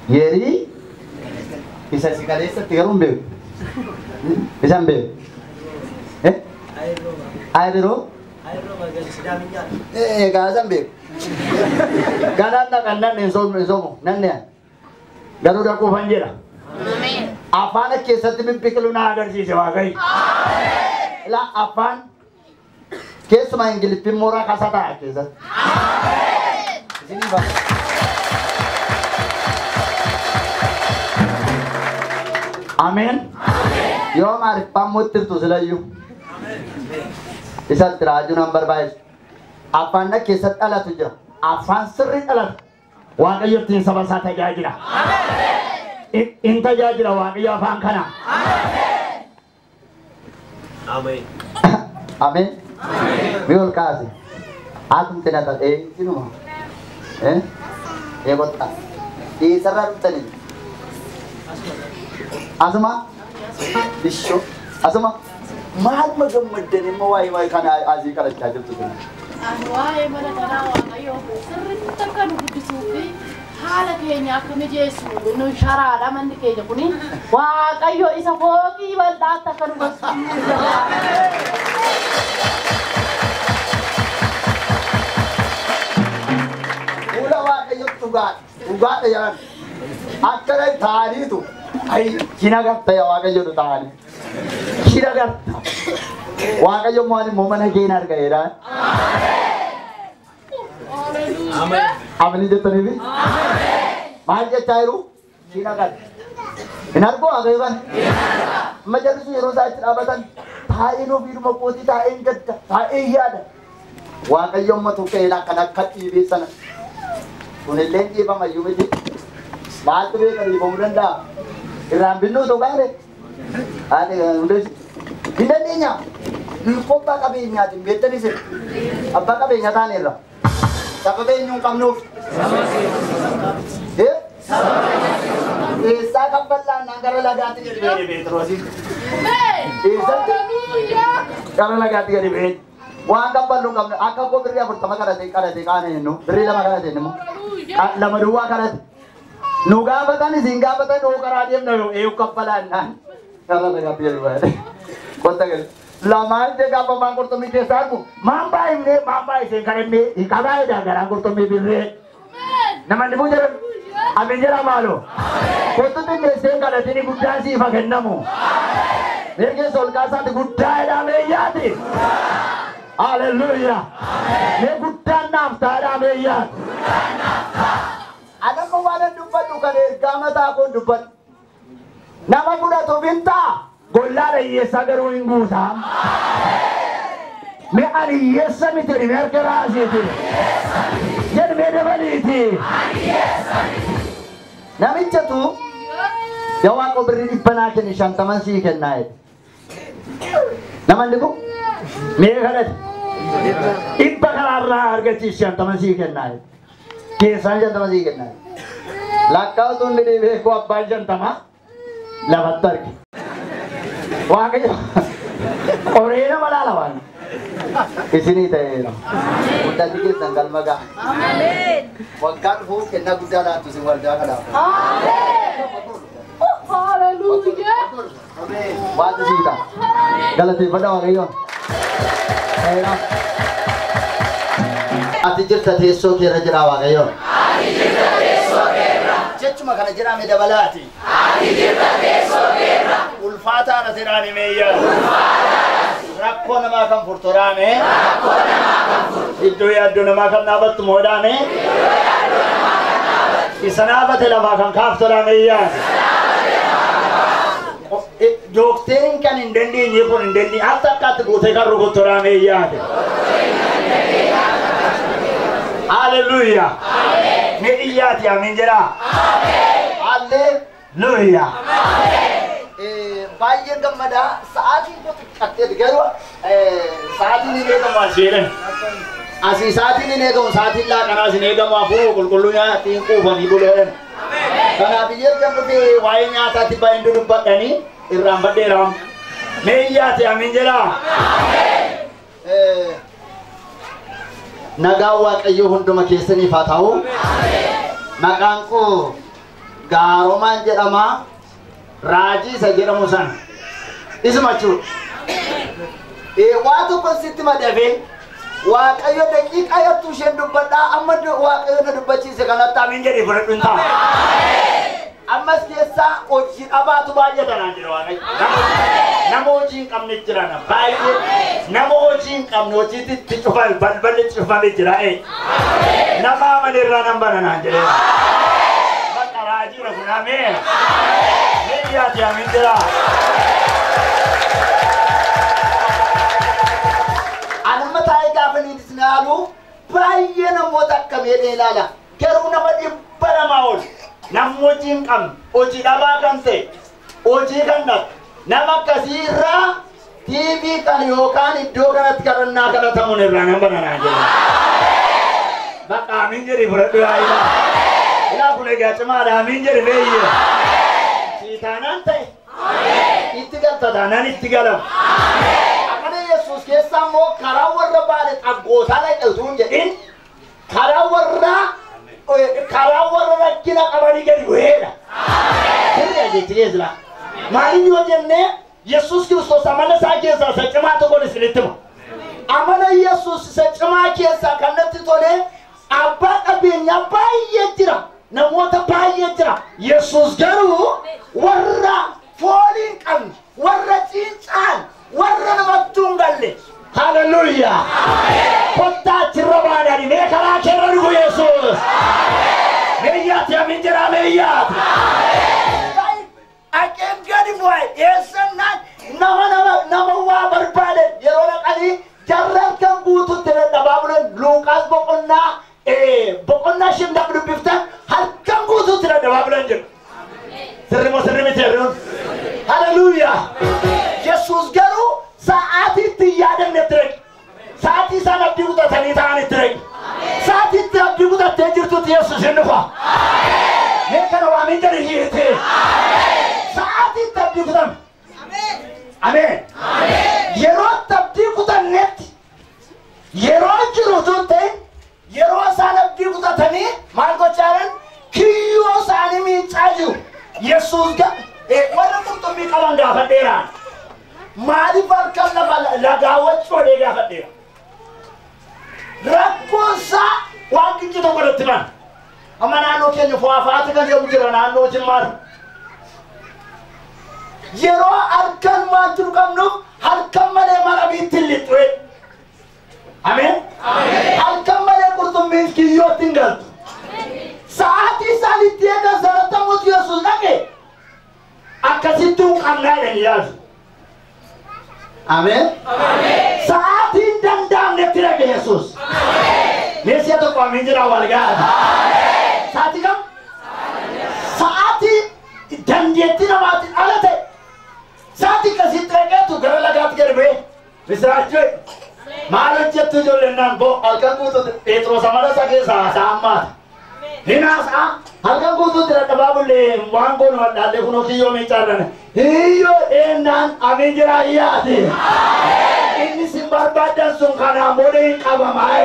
S2: Yerii isa si kaleessatti garuu hin beeku. Isa hin beeku. Ayiroo? Egaa isa hin beeku. Ganaan dhaqan nan hin soomu hin soomu nan ni
S1: Garuu dhaquufan jedha. Afaan keessatti bibbiqilu na agarsiise Waaqayyo.
S2: Ilaa afaan keessumaa Ingiliffin mooraa kasa ta'a keessatti. Isinii ba'a.
S1: Ameen.
S2: Yoo Amaariffaan moottirtu silayyuu. Isatti raajuu nan barbaachisu. Afaan na keessatti dhalatu jira.
S1: Afaan sirrii dhalatu. Waaqayyo ittiin saba isaa tajaajila. In tajaajila Waaqayyo afaan kana.
S2: Ameen. Mee ol kaase. Hatumti na ta'ee sinuma. Ee botta. Eessarraa dhuftanii? Asuma. Ishoo. Asuma. Maal magammaddan immoo waa'ee waa'ee kana asii kadhachaa jirtu kun.
S5: Ani waa'ee mana kanaa Waaqayyo sirriitti akka nu guddisuu fi haala keenya akka mijeessu nu sharaadha manni keenya kuni Waaqayyo isa fooqii bal'aatti akka nu galchu.
S2: Fuula Waaqayyo dhugaadha. Dhugaadha jedhan. Akkana taa'aniitu. Ayi kina garta yaa Waaqayyo nu taa'anii. Kina garta. Waaqayyo immoo immoo mana keenya argateera. Ameen jettaniifi? Maal jechaa jiru? Siin agarra. Hin argu Waaqayyo kana. Amma jarri sun yeroo isaa itti dhaabatan taa'een ofiidhuma kootii taa'een gadda taa'een yaada. Waaqayyo amma tokkeedha kan akka dhiibee sana. Kunillee dhiibama iyyuu miti. Maaltu beeka dhiibamuu danda'a? Irraan binnuu osoo gaare. Haati hundeessi. Hin dandeenya. Nuyi abbaa qabeenyaatiin beektanis abbaa qabeenyaa taaneerra. Sababa eenyuu hin qabnuuf. Eessaa kaffallaan gara lagaatti gadi ba'e Pheexroosiin. Eessatti gara lagaatti gadi ba'e. Waan kaffallu hin qabne akka koo birrii 40 kadhate kadhate qaana jennu birrii 2 kadhate immoo 2 duwwaa kadhate. Nu gaafatan isin gaafatan nuu karaa deemna yoo eeyu kaffalaan naan gara lagaatti gadi ba'e. Qotta gadi. Lamaan jee gaafa maan qurxummii keessaa argu maan baay'inee maan baay'iseen kadhannee hiikaa baay'eedhaan garaan qurxummii birree. Namoonni buu jedhan amin jedha maaloo. Kottu xinneesseen kadhatini guddaan siif haa kennamu. Mirgeessa ol kaasaati guddaa jedhamee yaati. Haleluuyaa. Mee guddaan naaf ta'a jedhamee yaati. Anamma waan dubbadhu kan ergaa mataa koon dubbadhu. Nama fudhatuuf hin ta'a. Gollaa hiyyeessaa garuu hin guutaa. Mee ani hiyyeessa miti jedhi mee harka raasiiti. Jedhi mee dabaliiti. Namichatu yaa Waaqa birrii 100 naa kenni 50 sii kennaa jedhe. Namoonni kun mee kadhate 100 karaarraa argachiis 50 sii kennaa jedhe. Keessaan 50 sii kennaa jedhe. Lakkaa'utu inni dhiibee koo abbaan 50 lafatti arge. Waaqayyo qoree nama laala waan isinii ta'eera. Guddanni keessan galma ga'a. Waggaa dhufuuf kennaa guddaa laattu isin waldaa kanaaf. Waanti sii ta'a. Galateeffadha Waaqayyo. Ati jirta teessoo keerra jira Waaqayyo. Ati jirta teessoo keerra. Jechuma kana jedhame dabalaati. Ati jirta teessoo keerra. Ulfaataa jedhaan meeyyaa. Rakkoo namaa kan furturaame. Rakkoo namaa kan furtu. Iddoo yaaddoo namaa kan dhaabattu moodhaame. Iddoo yaaddoo namaa kan dhaabattu. Isa dhaabate lafaa kan kaaftoodhaan eeyyaa. Dookteriin kan hin dandeenye kun hin dandeenye akka akkaatti gootee kan rukuttoodhaan eeyyaate. Haleluuyaa. Mee iyyaati amiin jedhaa. Haleluuyaa. Baay'een gammadaa sa'aatiin koo xiqqattee garuu sa'aatiin hin eegamu as jedhan. Asii sa'aatiin hin eegamu sa'aatiin laaqanaas hin eegamu hafuura qulqulluu nyaatiin quufanii buleedhan. Kanaaf erga dhufee waa'ee nyaataatti baay'een dudubbadhanii irraan badheeraam. Mee iyyaati amiin jedhaa. Nagaan Waaqayyoo hunduma keessaniif haa ta'u. Maqaan koo Gaaromaan jedhama. Raajii isa jedhamu sana. Isuma jechuudha. Waa tokko sitti madabee Waaqayyo daqiiqaa yartuu isheen dubbadhaa amma Waaqayyo na dubbachiise kanatti amiin jedhee fudhadhu hin ta'a. Ammas keessaa hojii dhabaatu baay'ata naan jedhe Waaqayyo. Nama hojii hin qabne jira na baay'ee. Nama hojii hin qabne hojiitti itti cufame balballi cufame jira. Nama amane irraa nan bana naan jedhe. Bakka raajii kun ameen. Mee amiin jedhaa. Anamma taa'ee gaafa niitis ilaalu baay'ee namoota akkamii ilaala. Garuu nama 200 ol. Namni hojii hin qabne hojii dhabaa kan ta'e hojii kan dhabe nama akkasii irraa TV kan yookaan iddoo kanatti kadhannaa kadhatamuun irraa nan bana naan jedhe. Bakka amiin jedhi fudhadhu yaa ilaa. Ilaa kun egaa cimaadha amiin jedhi meeyyee. Siitaanaan ta'e. Itti galta taanaan itti galama. Akkana Yesuus keessaa immoo karaa warra baale xaggootaa dhaqxu hin jedhin karaa warra rakkina qabanii gadi bu'eedha. Sirriidha jechi keessaa. Maaliif yoo jennee Yesuus Kiristoos amala isaa keessaa isa cimaa tokkoon isinitti hima. Amala Yesuus isa cimaa keessaa kan natti tole abbaa qabeenyaa baay'ee jira. Namoota baay'ee jira. Yesuus garuu warra foolii hin qabne, warra cincaan, warra namattuu hin galle. Haleluuyaa. Kottaa achirra baananii mee karaa keerra dhufu Yesuus. Mee iyyaati
S1: amiin jedhamee yaadu. Dhaqeen gadi bu'e eessannaan nama nama nama waa barbaade yeroo dhaqanii jarran kan guututti dadhabaa bulan Luuqaas boqonnaa boqonnaa shimdaf dubbiftan halkan guututti dadhabaa bulan jedhu. Sirri moo sirri miti jedhuun? Haleluuyaa! Yesuus garuu sa'aatii itti hin yaadamnetti dhaqe. Sa'aatii isaan abdii kutatanii ta'anitti dhaqe. Sa'aatii itti abdii kutattee jirtutti Yesuus hin dhufa. Mee kana waamiin jedhe hiite. Sa'aatii itti abdii kutame. Ameen. Yeroo itti abdii kutannetti yeroo jiru utuu hin ta'in yeroo isaan abdii kutatanii maal gochaa jiran kiyyoo isaanii miicaa jiru. Yesuus warra qurxummii qaban gaafadheeraan. Maaliif halkan lafa lagaa waccoodhee gaafadheera. Rakkoonsaa waan qinci tokko irratti himan. Amma naannoo keenya fo'aafaati kan jedhamu jira naannoo Jimmaarra. Yeroo halkan wanti nu qabnuuf halkan malee marabiitti hin lixxu. Ameen. Halkan malee qurxummiin kiyyootti hin galtu. Sa'aatii isaan itti eegan sanatti ammoo Yesuus dhaqe akkasitti hin qabnaa jedhanii yaadu. Ameen. Sa'aatii hin danda'amnetti dhaqe Yesuus. Mee si'a tokko amiin jedhaa wal ga'a. Sa'aatii kam? Sa'aatii dandeettii namaatiin ala ta'e. Sa'aatii akkasitti dhaqeetu gara lagaatti gadi bu'ee misiraachuu maal hojjettu ijoolleen naan boo halkan guutuutti Phexros amala isaa keessaa haasa'aa ammaata. Hin haasa'a halkan guutuutti dadhabaa bullee waan goonu wadhaallee kunoo kiyyoo miicaarran hiyyoo dheennaan amiin jiraa yaate. Inni sin barbaaddan sun kanaan booda hin qabamaa.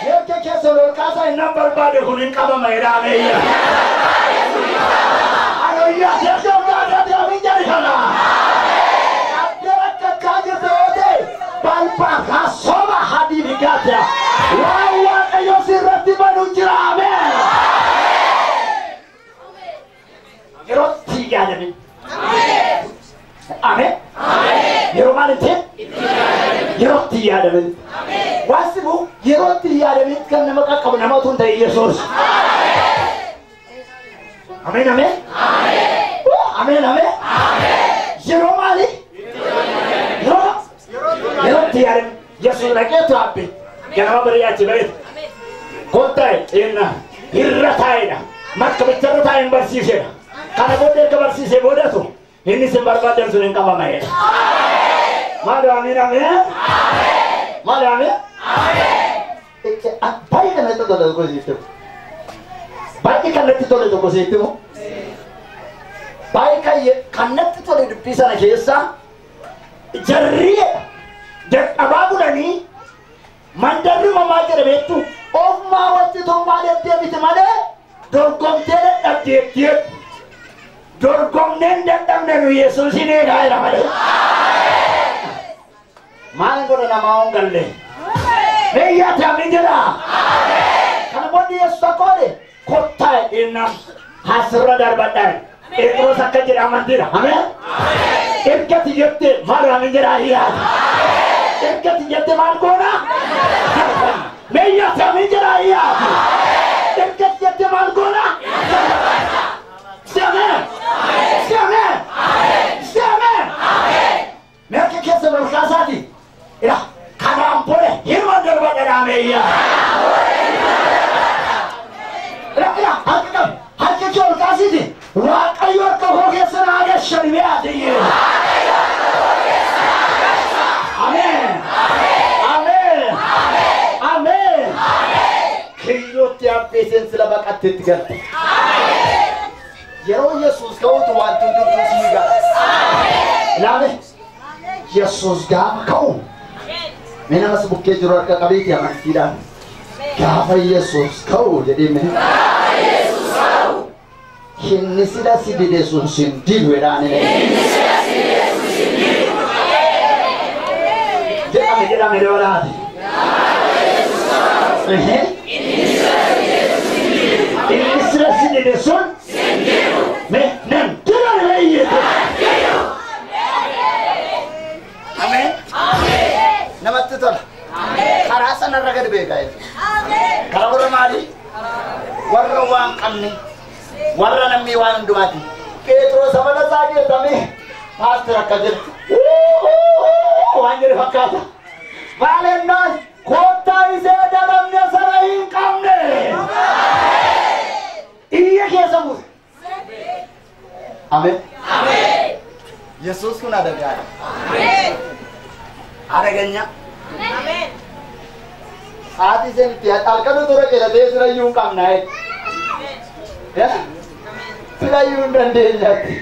S1: Yerke keessa ol kaasaa hin nan barbaade kun hin qabama jedhamee yaa. Haleluuyaa yerke ol kaasaa amiin jedhi kana. Abdii rakkachaa jirtu yoo ta'e balbaa kaasoma habiibi gaata. Waan Waaqayyo sirratti banu jira ameen. Yeroo itti yaadamin. Ameen. Yeroo maal ittiin? Yeroo itti yaadamin. Waan sibu yeroo itti yaadamin kan nama qaqqabu nama utuu hin ta'in Yesuus. Ameen ameen. Ameen ameen. Yeroo maali? Yeroo itti yaadamin. Yesuus dhaqeetu abbe. Ganama barii achi ba'eetu. Kottaa xinnaa irra taa'edha. Markabicharra taa'ee hin barsiisedha. Kana booda erga barsiisee boodatu inni isin barbaadan sun hin qabamaedha. Maal amiin ameen? Maal ameen? Baay'ee kan natti tole tokko sitti himu. Baay'ee kan natti tole tokko sitti himu. Baay'ee kan natti tole dubbii sana keessaa jarri dadhabaa bulanii mandarri mamaa jedhe beektu ofumaa wajji tokko deddeebite malee dorgomtee dadhabdeetti. Dorgomneen dadhabne nu Yesuusin eegaa jira malee. Maal godha namaa hin galle? Meeyyaati amiin jedha. Kana booda Yesuus akka godhe kottaa innam asirra darbadhaa. Phexros akka jedhe amantiidha. Ameen. Ergati jette maal amiin jedhaa yaada. Ergati jette maal goona? Meeyyaati amiin jedhaa yaada. Ergati jette maal goona? Ameen. Ameen. Ameen. Merke keessa ol kaasaati. Ila kanaan booda hirma darba dhadhaameeyya. Ila ila harka qabi harka kee ol kaasiiti. Waaqayyo harka koo keessa naa gashani mi'aati. Ameen. Ameen. Ameen. Kiyyootti abbeeseen sila baqatteetti galte. Yeroo Yesuus ka'utu wanti hundumtuu sii gala. Ilaali. Yesuus gaafa ka'u mee nama si bukkee jiru harka qabeeti amantiidhaan gaafa Yesuus ka'u jedhee mee inni sila si dide sun sin didu jedhaan inni jedhame jedhame dabalaati. Inni sila si dide sun mee nan didu jedhee Ameen. Namatti tola. Karaa sanarra gadi beekaa jechuudha. Karaa warra maalii? Warra waan qabne. Warra namni waan hundumaati. Phexros amala isaa geessame paastor akka jedhu waan jedhu fakkaata. Maalennaan kottaa isee dadhabne sana hin qabne. Iyya keessa buuse. Ameen. Yesuus kun adagaadha. Adaganya. Haati isheen itti halkan utuu qeeratee sirayyuu hin qabna. Sirayyuu hin dandeenyatti.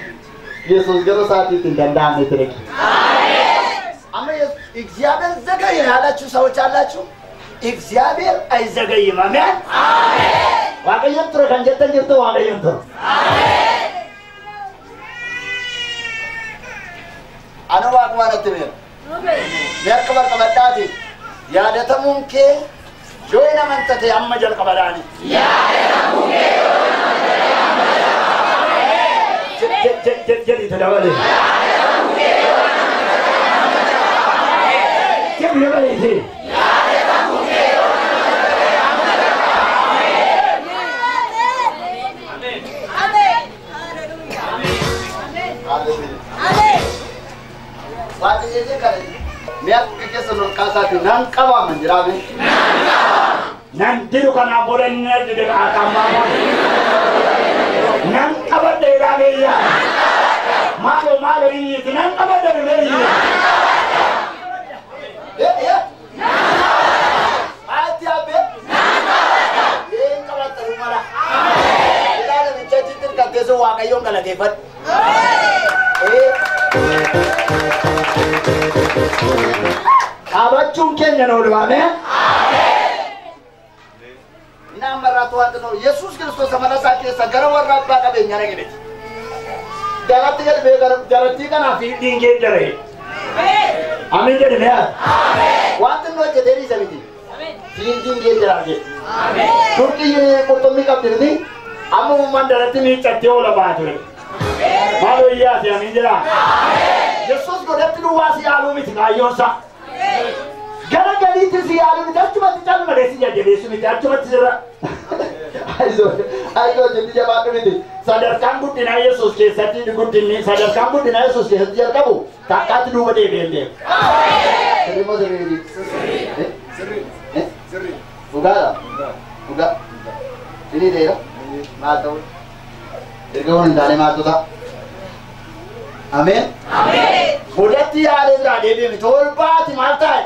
S1: Yesuus garuu sa'aatii itti hin danda'amne ture. Amma እግዚአብሔር ዘገየ ያላችሁ ሰዎች አላችሁ። እግዚአብሔር አይዘገይም። አሜን። Waaqayyoon ture kan jettan jirtu Waaqayyoon ture. Anu waaquma natti beera. Mee harka barqabadhaati yaadatamuun kee yoo hin amantate amma jalqabadhaani. Yaadatamuu kee yoo hin amantate amma jalqabadhaani. Jedhi dabale. Yaadatamuu kee yoo hin amantate amma jalqabadhaani. Jedhi dabaleeti. Yaadatamuu kee yoo hin amantate amma jalqabadhaani.
S3: Amen. Amen.
S1: Hallelujah. Amen. Waaqayyo kana mee akka keessa ol kaasaati nan qabaman jiraame. Nan diru kanaan booda inni dide akaamaama. Nan qabadhe ilaameeyya. Maalo maalo iyyiti nan qabadhe ilaameeyya. Ati abe. Een qabatte mala. Ilaala michaatti tirkatteessu Waaqayyoon galateeffadhu. Qabachuun keenya na oolwaame. Inni ammarraatu wanta ta'u Yesuus Kiristoos amala isaa keessa gara warra abbaa qabeenyaa dhaqe miti. Jalatti gadi ba'ee jalattii kanaaf hidhiin geeddaree. Amiin jedhi mee. Wanti inni hojjetee dhiisa miti. Fiildiin geeddaraa jedhe. Turkii qurxummii qabdi miti. Amma uummanni daratti miiccattee oola ba'aa ture. Maaloo iyyaati amiin jedhaa. Yesuus godhatti duwwaa si yaaluu miti kaayyoonsa. Gara galiitti si yaaluu miti achumatti calmalee si jajjabeessu miti achumatti sirra. Ayizoo jetti jabaadhu miti. Sadarkaan guddinaa Yesuus keessatti guddinni sadarkaan guddinaa Yesuus keessatti jalqabu takkaatti duuba deebi'ee hin deemu. Sirrii moo sirrii miti? Sirrii. Dhugaadha? Dhugaa. Sirrii ta'eera? Maal ta'u? Erga kun hin taane maaltu ta'a? Ameen. Godhatti yaalee biraa deebi'e miti. Ol baati maal taa'e?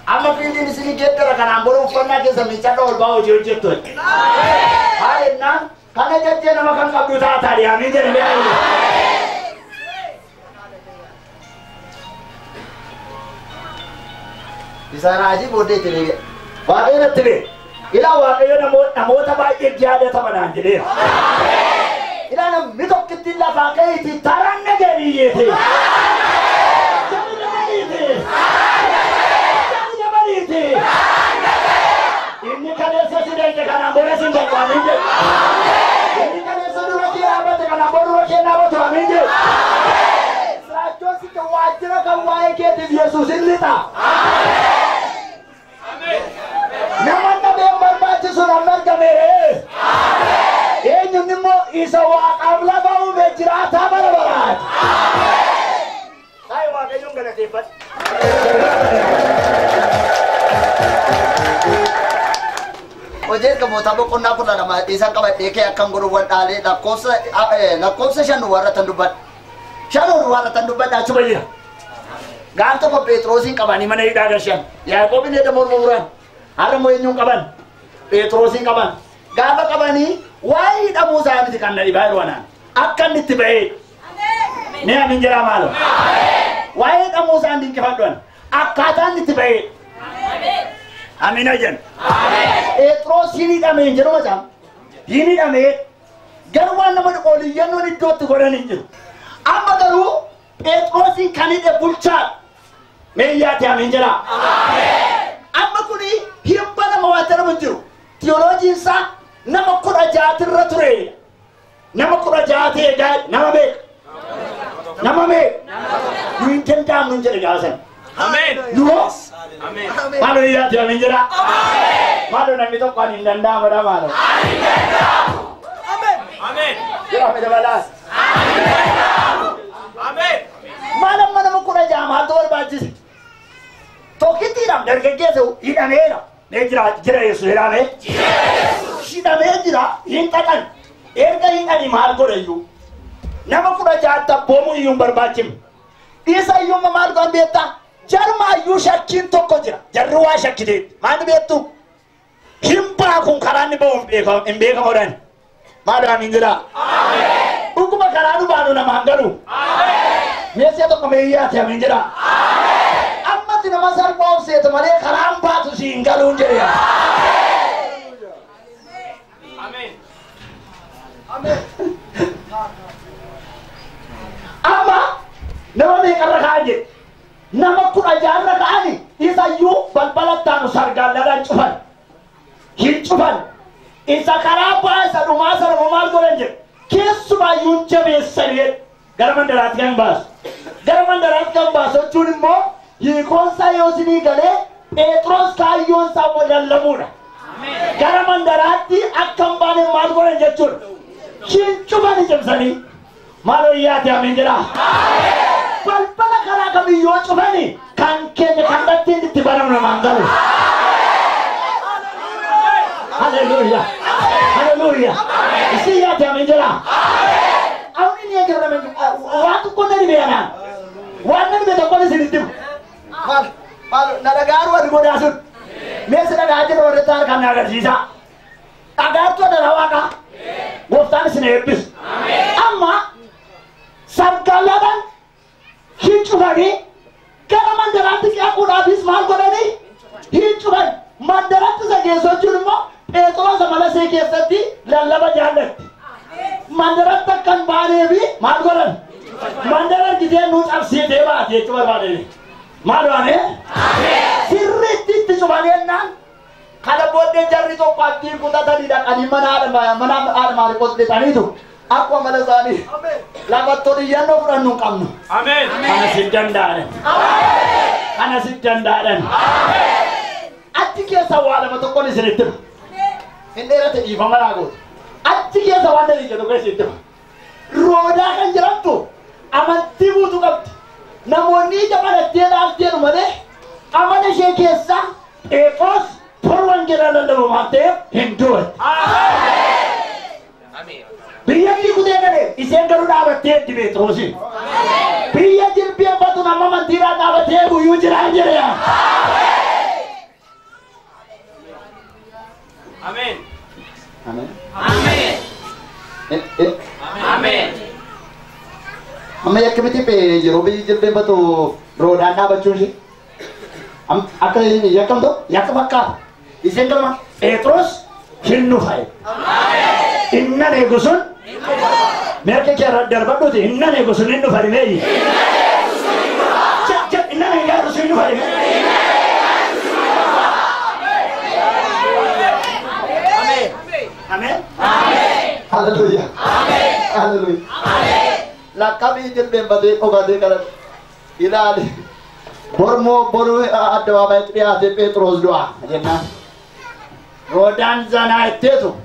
S1: Amma fiildiin isinii geeddara kanaan booda uffannaa keessa miiccadha ol baa hojii hojjettu. Haala kana jettee nama kan qabdu taataa amiin jedhe mee. Isaan raajii booddee itti deebi'e. Waaqayyo natti beeku. Ilaa Waaqayyo namoota baay'ee jaallatamanaan jedheera. Ilaa namni tokkitti lafaa ka'eeti taranna gadiyyete. Inni kaleessa si deemte kanaan booda si hin darbu amiin jedhu. Inni kaleessa dura kee dhaabbate kanaan booda dura kee dhaabbatu amiin jedhu. Siraachoon si waajjira kan waa'ee keetiif Yesuus hin lixa. Nama dhabeen barbaachisu namni argameera. Eenyuun immoo isa waaqaaf lafa uume jiraataa bara baraati. Taa'ee Waaqayyoon galateeffadhu. Hojii ergamoota boqonnaa 12 isaan qabadhee kee akkam godhu waldhaalee lakkoofsa 5 warra tan dubbadha. 5 warra tan dubbadha achuma jira. Gaaf tokko Phexrosiin qabanii mana hidhaa galchan. Yaaqoobin edda morma muran. Har'a immoo eenyuun qaban? Phexrosiin qaban. Gaafa qabanii waa'ee hidhamuu isaa miti kan na dhibaa yeroo anaan. Akka inni itti ba'ee. Mee amiin jedhaa maaloo? Waa'ee hidhamuu isaa hin dinqifadhu ani. Akkaataa inni itti ba'ee. Amiin ayyan. Phexros hin hidhamee hin jedhu macaa. Hin hidhamee garuu waan nama oliyyannoon iddootti godhan hin jiru. Amma garuu Phexrosiin kan hidhe bulchaa. Mee iyyaati amiin jedhaa. Amma kuni himba nama waan jedhamu hin jiru. Tiyooloojiin isaa nama 16 irra ture. Nama 16 ta'e nama meeqa? Nama meeqa? Nu hin danda'amnu hin jedhe gaafa sana.
S3: Ameen.
S1: Nuroo?
S3: Ameen.
S1: Maaloo iyyaati amiin jedhaa. Maaloo namni tokko ani hin danda'amu dha maaloo.
S3: Ani hin danda'amu. Ameen.
S1: Jira dabalaas.
S3: Ameen.
S1: Maal amma nama 16 maaltu barbaachise? Tokkittiidhaaf dargaggeessa hidhameera. Mee jira jira Yesuus hidhamee? Hidhamee jira hin xaxan. Erga hidhanii maal godhe iyyuu? Nama 16 abboomuu iyyuu hin barbaachifne. Isa iyyuu maal godhan beektaa? Jarma iyyuu shakkiin tokko jira. Jarri waa shakkiteetti. Maal beektu? Hin baakun karaa inni bahu hin beekamu. Maal amiin jira? Dhuguma karaa nu baanu namaan galu. Meeshaa tokko meeyyaate amiin jira. Ammatti nama salphaa of seeta malee karaan baatu si hin galuun jedhe.
S3: Ameen.
S1: Amma nama meeqarra ka'an jedhe? Nama 16 ka'ani isayyuu balbala taanu sargaallaadhaan cufan. Hin cufan. Isa karaa ba'aa isa dhumaa sana maal godhan jedhe? Keessumaayyuu jabeessanii gara mandaraatti kan baasu. Gara mandaraatti kan baasu jechuun immoo hiikoonsaa yoo isinii galee Phexros kaayyoon isaa lallabuudha. Gara mandaraatti akka hin baane maal godhan jechuudha? Hin cufani cimsanii. Maal wayyaate amiin jedhaa? Balbala karaa kamiyyoo cufani kan keenya kallattiin itti banamu namaan galu. Haleluuyaa! Haleluuyaa! Isin yaate amiin jedhaa? Awni ni eegarame waan tokko na dhibee anaan. Waan na dhibee tokko isinitti himu. Maal maal na dhagaaru warri godaa sun. Mee si dhagaa jira warri ta'an kan na agarsiisa. Dhagaattu adara waaqa. Gooftaan isin eebbisu. Amma sargaallaadhaan hin cufanii gara mandaraatti qaquudhaafis maal godhanii hin cufan. Mandaratti isa geessu jechuun immoo Phexros amala ishee keessatti lallaba jaallatti. Mandaratti akka hin baanee fi maal godhan? Mandara argitee nuu cabsiitee baate jechuu barbaadani. Maal waanee? Sirriitti itti cufanii jennaan kana booddee jarri tokko abdii kutatanii dhaqanii mana haadha Maariqoos lixaniitu akkuma mala isaanii lafattoon iyyannoo fudhannu hin qabnu.
S3: Ameen.
S1: Kana si danda'an. Kana si danda'an. Achi keessa waa lama tokkoon isinitti hima. Hin dheerate dhiifama naa gootu. Achi keessa waan dalii jedhu keessa itti hima. Roodaa kan jedhamtu amantii guutuu qabdi. Namoonni ija banattee ilaalteeru malee amala ishee keessa Phexros tola wangeelaa lallabu waan ta'eef hin du'e. Biyyattii kutee galee isheen garuu dhaabattee itti Phexroosiin. Biyya jilbeenfatu nama amantiidhaan dhaabatee guyyuu jiraan jedhe.
S3: Ameen.
S2: Ameen.
S3: Ameen. Ameen.
S2: Amma akkamitti yeroo biyyi jilbeenfatu roodaan dhaabachuun ishee akka yakkamtu
S1: Yakka fakkaata. Isheen galma Phexros hin dhufa. Innan eegu sun merke kee darbadhuuti innan eegu sun hin dhufa dhimeeyyi. Innan eegu sun hin dhufa dhimeeyyi. Ameen.
S2: Haleluuyaa. Haleluuyaa. Lakka biyyi jilbeenfatee dhokatee kana ilaali. Bormoo boruu addabaabayitti dhiyaatee Phexros du'a jennaan.
S1: Roodaan zanaa itteetu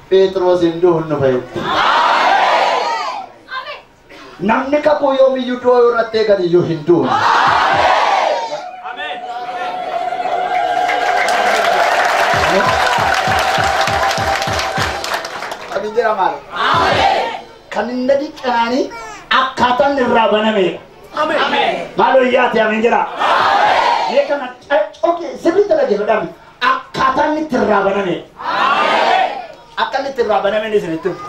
S2: Phexros hin du'u hin dhufa jetti. Namni kakuu yoomiyyuu du'a yoo irratti eegan iyyuu hin du'u.
S3: Ameen.
S2: Amiin jedha maal?
S1: Kan inni dhiqaanii akkaataan irraa banameedha.
S3: Ameen.
S1: Maal wayyaate amiin jedha. Mee kana coqee sirriitti dhaggeeffadhaa. Akkaataan itti irraa banameedha. Akka inni itti irraa banameen isinitti himu.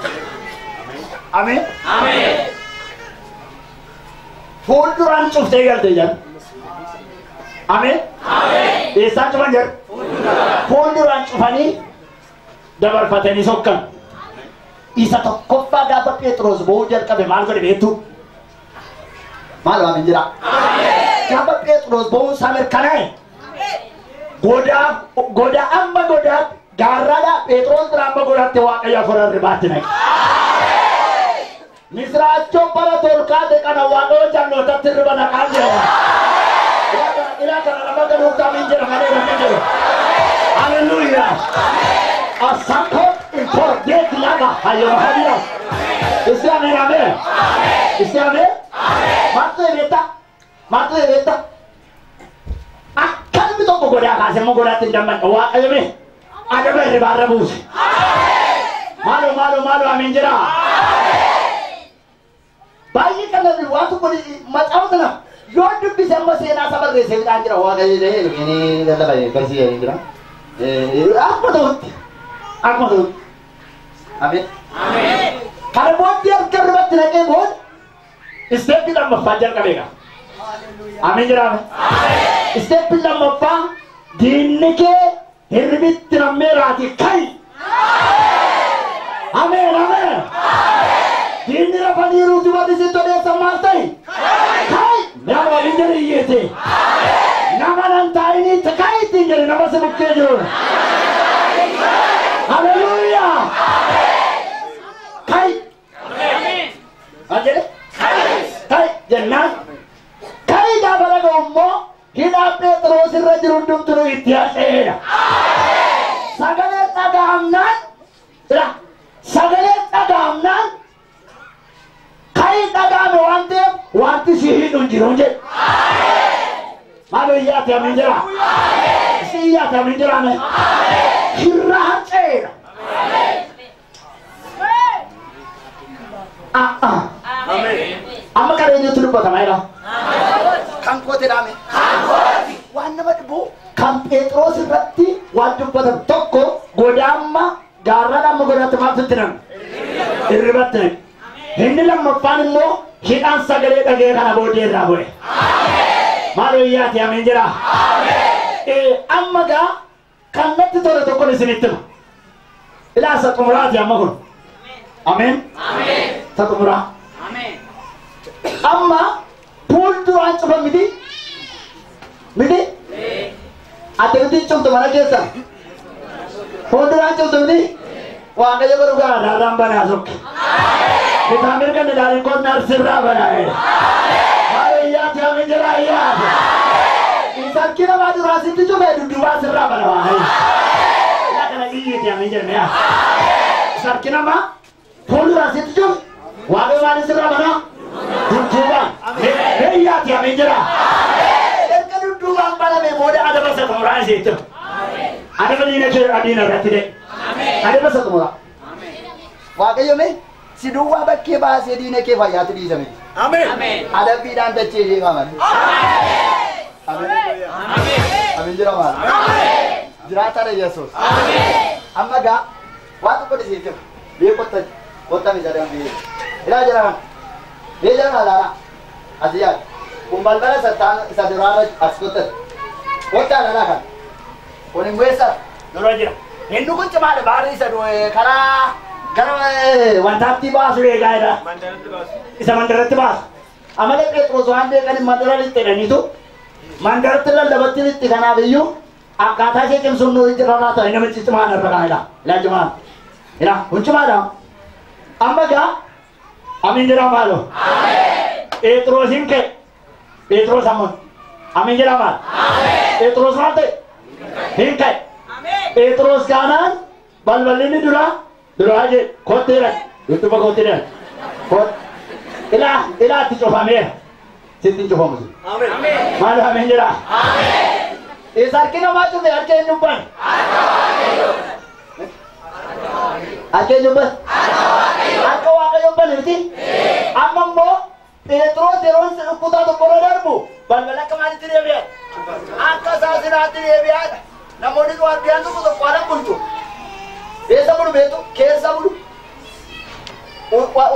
S1: Ameen.
S3: Ameen.
S1: Fuulduraan cuftee galte jedha. Ameen. Eessaan cufan jedhu? Fuulduraan cufanii dabarfatanii sokkan. Isa tokkoffaa gaafa Phexros ba'uu jalqabe maal godhe beektu?
S2: Maal amiin jedha?
S1: Gaafa Phexros ba'uun isaa mirkanaa'e godaa godaa amma godaatti gaarraadhaa Phexros bira amma godaatti Waaqayyo hafuura hirribaatti naqe. Misiraachoon bara tolkaate kana Waaqayyo jallootatti hirriba naqaa jira. Ilaa kana nama galuuf amiin jedha malee namni jedhu. Haleluuyaa. Asako itor deet laga hayyama hayya. Isti ameen ameen. Isti ameen. Maaltu beektaa? Maaltu beektaa? Akkanumti tokko godaa kaase immoo godaatti hin dammadha. Waaqayyo mee adaba hirribaarra buuse. Maaloo maaloo maaloo ameen jedhaa. Baay'ee kana waan tokko macaafa sana yoo dubbise amma seenaa isa barreessee midhaan jira. Waaqayyo jedhee inni lallabee barsiisee jira. Akkuma ta'utti. Akkuma ta'utti. Ameen. Kana booddee harka irratti naqee booda isteeppi lammaffaa jalqabee qaba. Ameen jedhame. Isteeppi lammaffaa diinni kee hirribitti nammeeraati ka'i. Ameen ameen. Diinni rafaniiruuti warri sitti odeessan maal ta'i? Ka'i. Nama waliin jedhe iyyeete. Nama nan taa'inii ka'i ittiin jedhe nama si bukkee jiru. Haleluuyaa. Ka'i. Maal jedhe? Ka'i jennaan. Ka'i gaafa dhaga'u immoo hidhaa Phexros irra jiru hundumtuu itti haceedha. Sagaleen dhaga'amnaan sagaleen dhaga'amnaan ka'i dhaga'ame waan ta'eef wanti si hidhu hin jiru jedhe. Maaloo iyyaate ameen jedhaa? Si iyyaate ameen jedhaa mee? Hirra haceedha. Amma kana eenyutu dubbatama jedhaa? Kan kooti dhaame. Waan nama dhibu kan Phexros irratti waan dubbatan tokko godaamma gaarraan amma godaatti maaltu itti naqe? Hirribatti naqe. Inni lammaffaan immoo hidhaan sagalee dhagee kana booddee irraa bu'e. Maaloo iyyaate ameen jedhaa? Amma gaa kan natti tole tokkon isinitti hima. Ilaa isa xumuraati amma kun. Ameen. Isa xumuraa. Amma fuulduraan cufa miti? Miti? Ati miti cuftu mana keessa? Fuulduraan cuftu miti? Waaqayyo garuu gaaraarraan banaa sokke. Bitaa mirga ilaalin qonna sirraa banaa. Maaloo iyyaate ameen jedhaa iyyaate. Isaan namaa duraa sitti cufee dudduubaa sirraa bana waaqayyo. Yaa kana iyyeete ameen jedhame yaa. Sarki namaa fuulduraa sitti cufe waaqayyo maaliin sirraa banaa? Dudduubaan. Mee iyyaate ameen jedhaa. Erga dudduubaan baname booda adaba isa xumuraa isheetti. Adaba diina kee adiina irratti ta'e. Adaba isa xumuraa.
S2: Waaqayyo mee si duwwaa bakkee baasee diina kee fayyaatti dhiisa miti. Adabbiidhaan dachee ishee qaban. Ameen. Ameen jira maal? Jiraataadha Yesuus. Amma gaa waan tokko dhiisee jira. Biyya qotta qotta miti jedhamu biyya. Ilaa jira kan. Biyya jira kan laala. Asi yaadu. Kun balbala isa duraarra as qottate. Qottaa laalaa kan. Kun immoo eessa?
S1: Dura jira. Inni kun cimaadha baarri isa karaa gara wantaatti baasu eegaa jira. Isa mandaratti baasu. Amala Phexros waan beekan mandara lixxe jedhaniitu mandaratti lallabatti lixxe kanaaf iyyuu akkaataa ishee cimsuun nu jira laata namichi cimaan irra kaa'edha. Ilaa cimaan. Ilaa kun cimaadha. Amma gaa amiin jedhaa maaloo? Phexrosiin ka'e. Phexros ammoo amiin jedhaa maal? Phexros maal ta'e? Hin ka'e. Phexros kaanaan balballi inni duraa duraa jedhe kotteera dudduuba kotteera. Ilaa ilaa itti cufameera.
S2: Sitti hin cufamu.
S1: Maaloo ameen jedhaa? Isa harki namaa cufe harka eenyuun bane?
S2: Harka eenyuun bane?
S1: Harka Waaqayyoon bane miti? Amma immoo Phexros yeroo kutaa tokkorra darbu balbala akka maalitti deebi'an? Akka saasinaatti deebi'aadha.
S2: Namoonni waardiyaan tokko tokko haala bulchu. Eessa bulu beektu? Keessa bulu.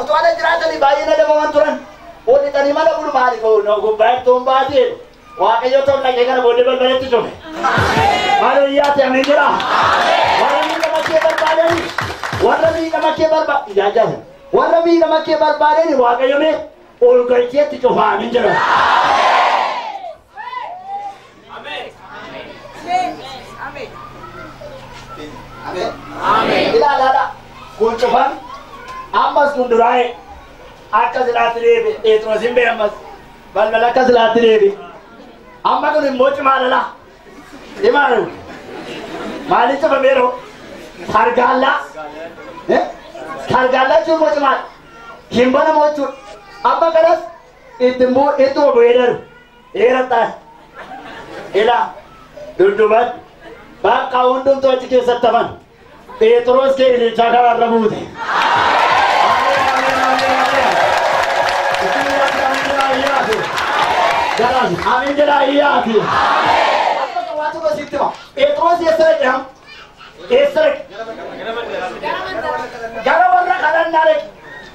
S2: Utuu ala jiraatanii baay'een adabaman turan. Hodhitanii mana bulu maaliif
S1: Gubbaa ittoon baatee Waaqayyo toon dhaqee kana booddee balbalatti cufe. Maaloo iyyaate ameen jedhaa? Warra miidhama kee barbaadani warra miidhama kee barbaadani ijaajaa warra miidhama kee barbaadani Waaqayyo mee ol galcheetti cufa ameen jedha.
S2: Ameen.
S1: Ilaalaadha. Kun cufan ammas kun duraa'e akka silaatti deebi Phexrosin bee ammas balbala akka silaatti deebi. Amma kun immoo cimaa lala. Cimaa maaliif cufameeroo? Sargaallaa. Sargaallaa jechuun immoo cimaadha. Hin banamu jechuudha. Amma kanas itti immoo ittuma bu'ee darbu. Dheerattaan. Ilaa dudduubatti bakka hundumtuu achi keessatti hafan. Phexros kee ililchaa karaarra buute. Amin jedhaa iyyaati. Amma waa tokko sitti hima. Phexros eessa dhaqe? Eessa dhaqe? Gara warra kadhannaa dhaqe.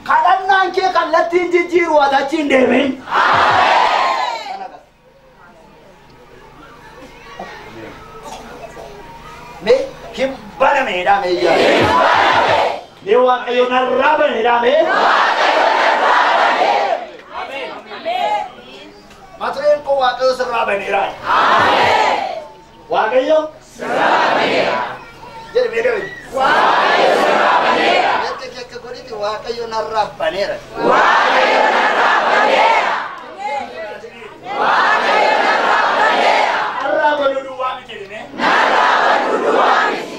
S1: Kadhannaan kee kallattiin jijjiiru ati achi hin deemin. Mee hin banameedha mee iyyaa. Mee Waaqayyo narraa baneedha mee. Matureen koo Waaqayyo sirraa baneera. Waaqayyo sirraa baneera. Jedhi mee deebi. Waaqayyo sirraa baneera. Jecha kee akka godhite Waaqayyo narraa baneera. Waaqayyo narraa baneera. Waaqayyo narraa baneera. Narraa banuu duwwaa miti jedhime. Narraa banuu duwwaa miti.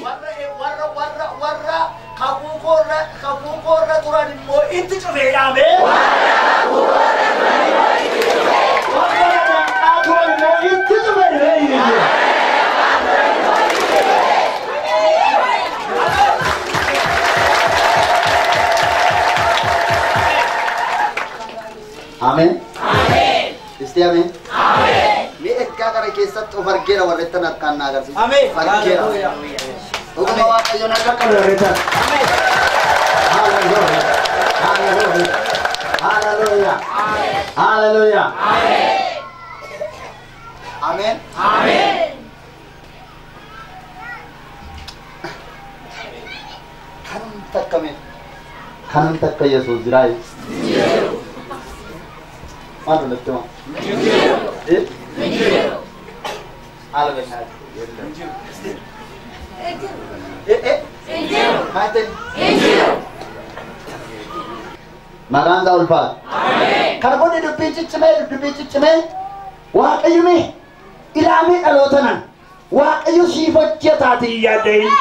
S1: Warra warra warra kakuu koorra turan immoo itti cufeedha mee. Warra kakuu koorra turan immoo itti cufee. Warra danqaa turan immoo itti cufee.
S2: Amen. Amen. Isti amen. Amen. Mee ergaa kana keessatti of argeera warreettan harkaan na agarsiisa.
S3: Amen.
S2: Argeera. Dhuguma Waaqayyo na qaqqabe warreettan.
S3: Amen.
S2: Hallelujah. Hallelujah. Hallelujah. Hallelujah. Amen.
S3: Amen.
S2: Kanum takka mee. Kanum takka Yesuus jiraa. Maal natti hima?
S3: Hin jiru.
S2: Haala bannaa. Maal ta'e? Maqaan isaa ulfaata. Kana booda dubbiin ciccimee Waaqayyo mee ilaamee dhaloota nan Waaqayyo siif hojjetaatii hin yaaddayin.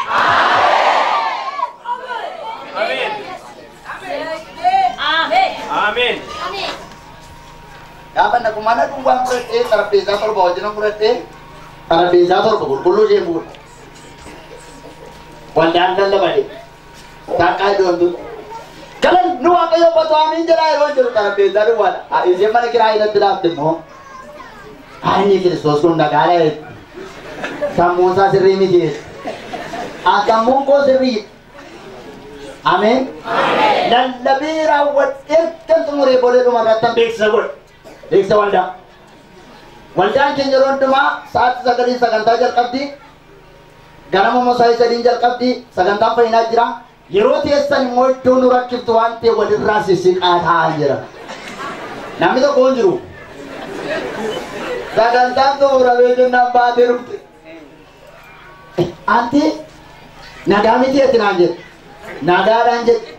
S6: Amen.
S2: Gaafa naqu mana duwwaan fudhadhee xarapheezaa 7 wajjin fudhadhee xarapheezaa 7 qulqulluu ishee fuudha. Waldaan lallabade. Taakkaa iddoon tun. Galan nu Waaqayyo uffatu amiin jedhaa yeroo jiru xarapheezaa duwwaadha. Isheen mana kiraa irratti dhaabde immoo Inni Kiristoos kun nagaadha jechuudha. Sammuun isaa sirrii miti jechuudha. Sammuun koo sirrii. Ameen. Lallabii raawwadhee kan xumuree booda dhuma irratti
S1: Beeksisa godhe.
S2: Beeksisa waldaa. Waldaan keenya yeroo hundumaa sa'aatii 9 sagantaa jalqabdi. Ganama immoo sa'aatii 3 jalqabdi. Sagantaan fayyinaa jira. Yeroo teessan immoo iddoo nu rakkiftu waan ta'eef walirraa sissiqaa taa'aa jira. Namni tokko hin jiru. Sagantaan xumuramee jennaan baatee dhufte. Anti nagaa miti jetti naan jette. Nagaadhaan jette.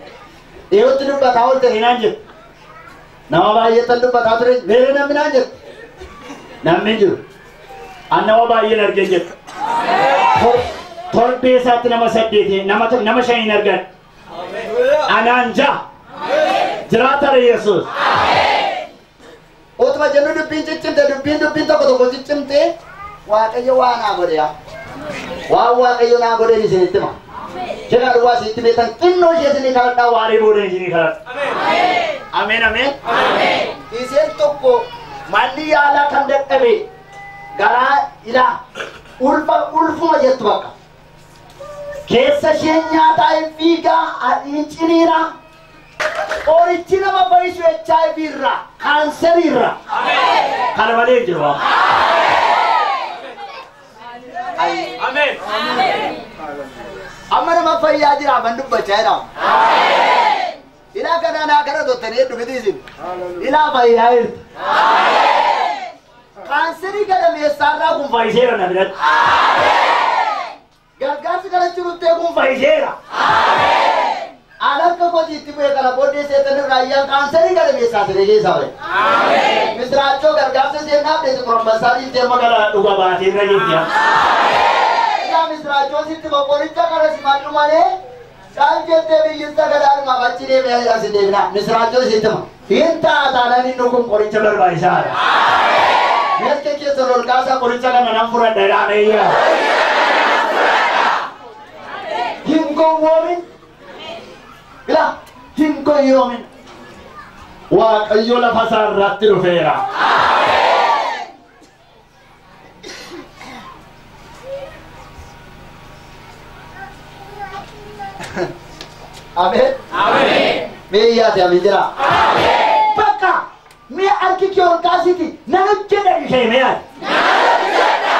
S2: Dhiyootti dubbataa oolte
S1: Naan jettu.
S2: Nama baay'eetan dubbataa ture. Meeree namni naan jette.
S1: Namni hin jiru. An nama baay'een argeen jettu. Torbee isaatti nama 8 nama 5 argan. Anaan 6. Jiraatara Yesuus.
S2: Utuma jennu dubbiin ciccimte dubbiin tokko tokko ciccimte Waaqayyo waa naa godhe yaa. Waan Waaqayyo naa godheen isinitti hima. Jedhaa duwwaa isinitti beektan xinnoo ishee isinii kadhadhaa
S1: Waaree booda isinii kadhadha. Ameen ameen.
S2: Isheen tokko manni yaalaa kan dadhabe garaa ilaa ulfuma jettu bakka. Keessa isheen nyaataa hin fiigaa hin ciniinaa. Qorichi nama fayyisu HIV irraa kaanserii irraa.
S1: Kana malee hin jiru.
S6: Amen.
S2: Amma nama fayyaa jira man dubbachaa jira. Ilaa kana naa kana tottanii hedduu miti isin. Ilaa fayyaa jirti. Kaanserii gadameessaarraa kun
S1: Fayyiseera na biratti.
S2: Gargaarsi kana jiruttee kun
S1: Fayyiseera.
S2: An akka hojiitti bu'e kana booddee seetan raayyaan kaanserii gadameessaa ture keessa bare. Misiraachoo gargaarsa isheen dhaabde si dhiiftee
S1: Amma kana dhuga baatee irra jirti.
S2: Ilaa misiraachoo sitti qoricha kana simadhu malee Caal jettee biyyi sagadaadhumaaf achi deebi'ee as deebina. Misiraachoo isitti hima. Hin taataanaan inni kun qoricha barbaachisaadha. Meeshaa keessa ol kaasaa qoricha kana nan fudhadha jedhaan. Hin gowwoomin. Ilaa hin gowwoomin. Waaqayyo lafa isaa irratti dhufeera. Ameen. Ameen. Mee yaate ameen jira. Ameen. Bakka mee harki kee ol kaasiti nan hojjedha ishee mee yaate. Nan hojjedha.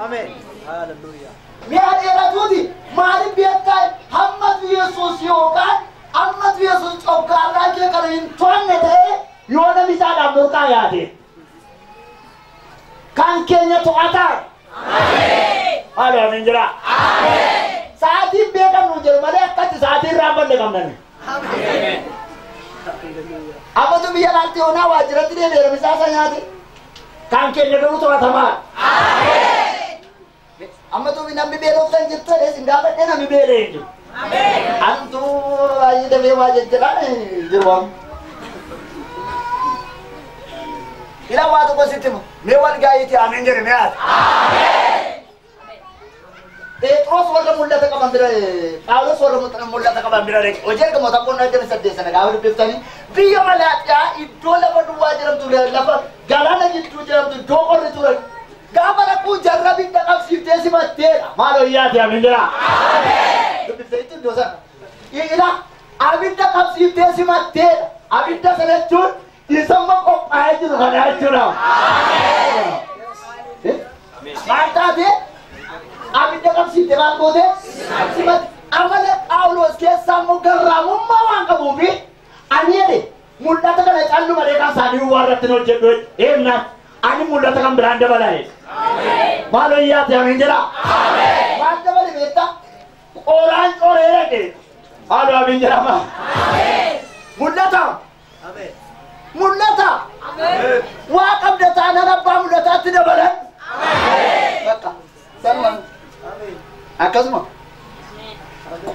S3: Ameen. Hallelujah.
S2: Mee adeeratuuti maaliif beektaa hammatu Yesuus yookaan hammatu Yesuus coggaarraa kee kana hin to'anne ta'ee yoo namni isaadhaan burqaa yaate. Kan keenya to'ataa. Ameen. Haaloo ameen jira. Ameen. Sa'aatiin beekamnu jedhu malee akkatti sa'aatiin raabbanne qabnani. Ammatu biyya laatti onaa waajjiratti deebi'eera misaasa nyaate. Kan keenya garuu to'atamaa. Ammatu namni beeloftan jirtu jedhee sin gaafadhee namni beelee hin jiru. Antuu baay'ee dafee waa jejjedhaa jiru amma. Ilaa waa tokko sitti hima. Mee wal gaayitii ameen jedhe mee haati. Phexros warra mul'ata qaban bira Phaawulos warra mul'ata qaban bira dhaqe. Hojii ergamoota boqonnaa 28 sana gaafa dubbiftanii biyya Malaaxiyaa iddoo lafa duwwaa jedhamtu lafa galaana gidduu jedhamtu iddoo qorri ture. Gaafa rakkoo jarra bidda qabsiiftee simatteedha. Maaloo iyyaate ameen jira. Dubbiftanitti iddoo sana. Ila abidda qabsiiftee simatteedha. Abidda sana jechuun isamma qophaa'ee jiru kana jechuudha. Maal taatee? Abidda qabsiifte maal goote? Simatte. Amala Phaawulos keessaa immoo garraamummaa waan qabuufi ani jedhe mul'ata kana callu malee kan isaanii waa irratti hojjedhu eenyaan ani mul'ata kan biraan dabalaa'e. Maaloo iyyaate ameen jedha. Maal dabale beektaa? Qoraan qoree dhaqe. Haaloo ameen jedhama. Mul'ata. Mul'ata. Waa qabda taanaan abbaa mul'ataatti dabalan. Bakka. Sanuma. Akkasuma.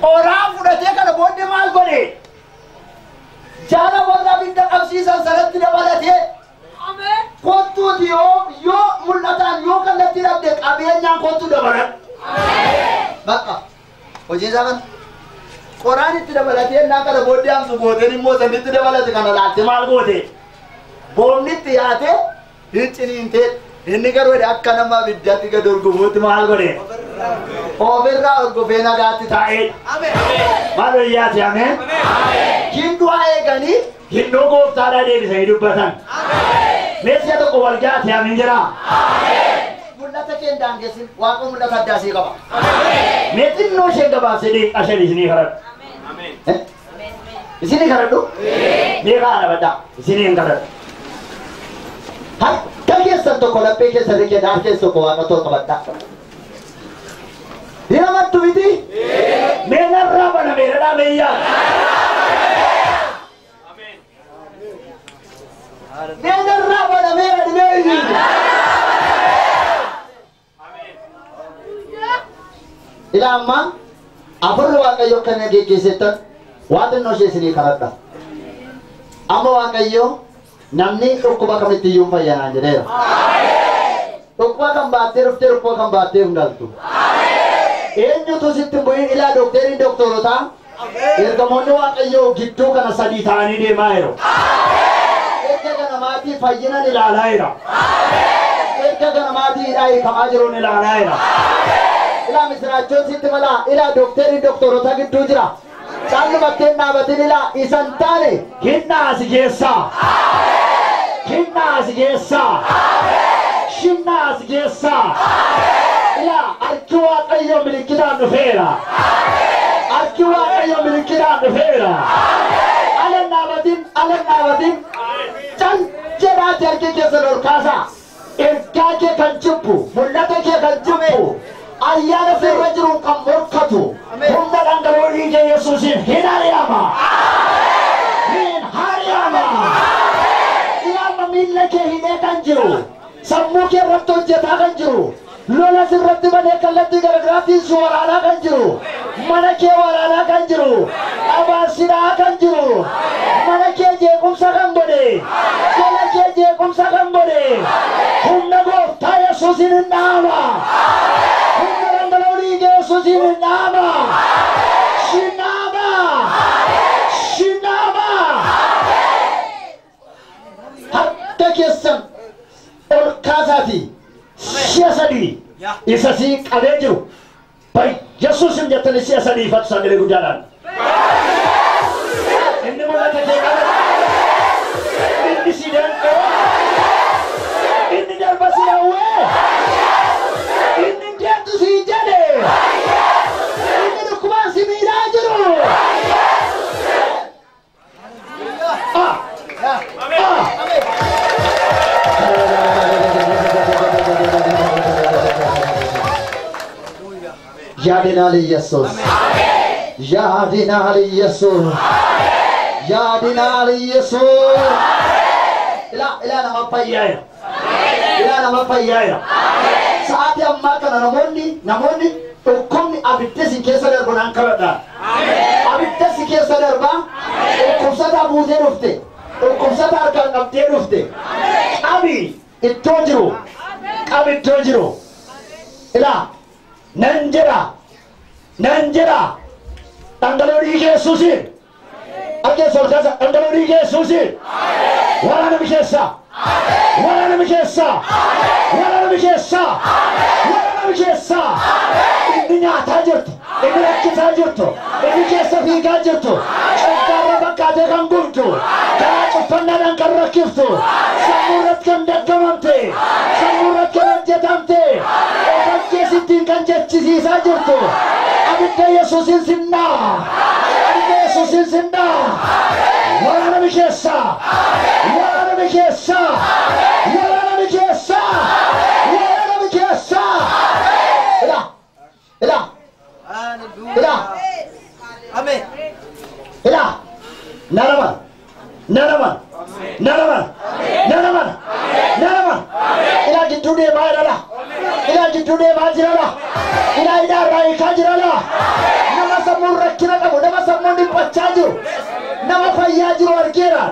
S2: Qoraan fudhatee kana booddee maal godhe? Jaala warra abidda qabsiisan sanatti dabalatee kottuuti yoo mul'ataan yoo kallattii dhabde qabeenyaan kottuu dabalan. Bakka. Hojii isaa kana. Qoraan itti dabalatee innaa kana booddee hamsu gooteen immoo sanitti dabalate kana laatte maal goote? Boomni itti yaatee hin ciniintee inni garuu akka nama abiddatti gad urgufuutti maal godhe? Ofirraa urgufee nagaatti taa'ee. Maal wayyaati ameen? Hinduu eeganii hinduu gooftaadhaa deebisanii dubbatan. Meeshaa tokko wal gaate ameen jira. Mul'ata kee hin daangessin waaqa mul'ata addaa sii qaba. Mee xinnoo ishee gabaabsee deeqaa shanii isinii kadhadhu. Isinii kadhadhu? Mee kaa dhabadhaa isinii hin kadhadhu. Harka keessan tokko laphee keessa riqee harka keessa tokko waaqa too qabadhaa. Hin amantu miti? Mee narraa banamee dhadhaa meeyyaa. Mee narraa banamee dhadhimee isin. Ilaa ammaa afurri waaqayyo kana geggeessettan waa xinnoo ishee isinii kadhadha. Amma waaqayyo namni dhukkuba kamitti iyyuu hin fayyanaan jedheera. Dhukkuba kan baattee dhuftee dhukkuba kan baattee hin galtu. Eenyutu sitti hin bu'in ilaa dookteriin dooktorotaa ergamoonni waaqayyoo gidduu kana sadii ta'anii deemaa jiru. Erga kana maatii fayyinan ilaalaa jira. Erga kana maatii hidhaa hiikamaa jiruun ilaalaa jira. Ilaa misiraachoon sitti malaa ilaa dookteriin dooktorotaa gidduu jira. Caallumattee hin dhaabatin ilaa isan taane hinnaa asi keessaa. Hinnaa asi keessaa. Shinnaa asi keessaa. Ilaa harki waaqayyoo milikitaan dhufeera. Harki waaqayyoo milikitaan dhufeera. Ala hin dhaabatin ala hin dhaabatin. Cal jedhaati harki keessan ol kaasaa. Ergaa kee kan jibbu mul'ata kee kan jibbu ayyaana sirra jiru kan morkatu humna dhangala'oo dhiiga Yesuusiin hin ari'ama. Hin ari'ama. Ilaa miilla kee hidhee kan jiru sammuu kee irratti hojjetaa kan jiru lola sirratti banee kallattii garaagaraatiin si waraanaa kan jiru
S1: Mana kee waraanaa kan jiru. Abaarsinaa kan jiru. Mana kee jeequmsa kan godhe. Jala kee jeequmsa kan godhe. Humna gooftaa Yesuusiin hin dhaama. Humna dhangala'oo dhiiga Yesuusiin hin dhaama. Shinama. Shinama. Harka keessan ol kaasaati. Si'a sadii isa sii qabee jiru. Yesuusin jettanii si'a sadii ifatu sagalee guddaadhaan. Inni mul'ata kee qaba. Inni si danqee. Inni darba si hawwee. Inni deemtu si jedhe. Inni dhukkubaan si miidhaa jiru. Ah! Ah! ያድናል ኢየሱስ። ያድናል ኢየሱስ። ያድናል ኢየሱስ። Ila nama fayyaa. Ila nama fayyaa. Sa'aatii ammaa kana namoonni dhukkubni abidda si keessa darbu naan kadhadha. Abidda si keessa darbaa dhukkubsataa buutee dhufte. Dhukkubsataa harkaan qabdee dhufte. Qabi iddoo jiru. Qabi iddoo jiru. Ilaa nan jedha. Nan jedha. Dhangala'oo dhiiga Yesuusiin. Harkeessa ol kaasa. Dhangala'oo dhiiga Yesuusiin. Waraana bisheessaa. Waraana bisheessaa. Waraana bisheessaa. Waraana bisheessaa. Inni nyaataa jirtu. Inni rakkisaa jirtu. Inni keessa fiigaa jirtu. Coggaarra fakkaatee kan gubdu. Karaa cuffannaadhaan kan rakkiftu. Sammuu irratti kan daggamamte. Sammuu irratti kan hojjetamte. Ofajjeesittiin kan jechisiisaa jirtu. Abidda Yesuusiin sinnaa. Abidda Yesuusiin sinnaa. Waraana bisheessaa. Waraana bisheessaa. Waraana bisheessaa. Waraana bisheessaa. Ilaa. Ilaa. Ilaa.
S3: Amen.
S1: Ilaa. Narama. Narama. Narama. Narama. Narama. Ilaa gidduu deemaa jira. Ilaa gidduu deemaa jira. Ilaa ilaa irraa hiikaa jira. Nama sammuun rakkina qabu, nama sammuun dhiphachaa jiru, nama fayyaa jiru argeera.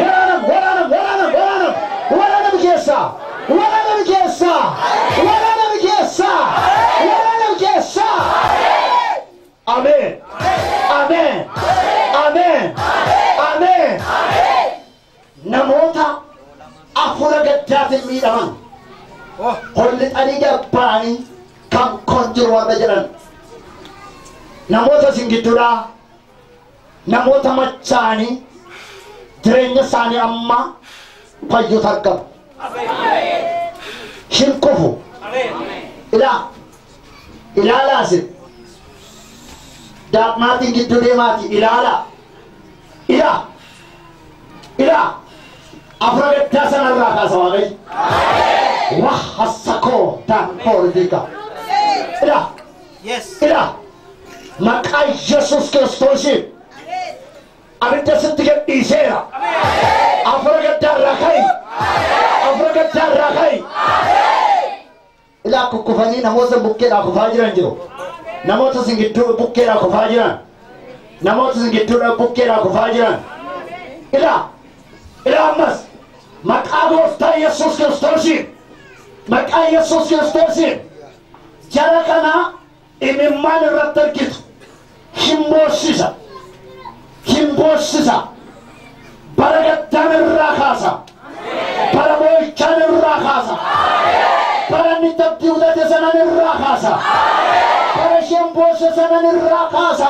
S1: Waraanam, waraanam, waraanam, waraanam. Waraanam keessaa. Waraanam keessaa. Waraanam keessaa. Waraanam keessaa. Ameen. Ameen. Ameen. Ameen. Namoota afura gaddaatiin miidhaman. Hollixanii gabbaanii kan kon jiru warra jedhan. Namoota isin gidduudhaa namoota machaanii jireenya isaanii amma fayyutu argamu. Hin kufu. Ilaa. Ilaalaa isin. Daaqnaatiin gidduu deemaati ilaalaa. Ilaa. Ilaa. Afura gaddaa sanarraa kaasa Waaqayyo. Wahasakoo taankoor diiga. Ilaa.
S3: Yes.
S1: Ilaa. Maqaa Yesuus Kiristoosiin abidda sitti gadhiiseera. Afura gaddaarraa ka'i. Afura gaddaarraa ka'i. Ilaa kukkufanii namoota bukkeedhaa kufaa jiran jiru. Namoota isin gidduu bukkeedhaa kufaa jiran. Namoota isin gidduudha bukkeedhaa kufaa jiran. Ilaa. Ilaa ammas maqaa gooftaa Yesuus Kiristoosiin. Maqaa Yesuus Kiristoosiin. Jara kana imimmaan irratti argitu. Hin boossisa. Hin boossisa. Bara gaddaan irraa kaasa. Bara boo'ichaan irraa kaasa. Bara inni tabbii utate sanan irraa kaasa. Bara isheen boosse sanan irraa kaasa.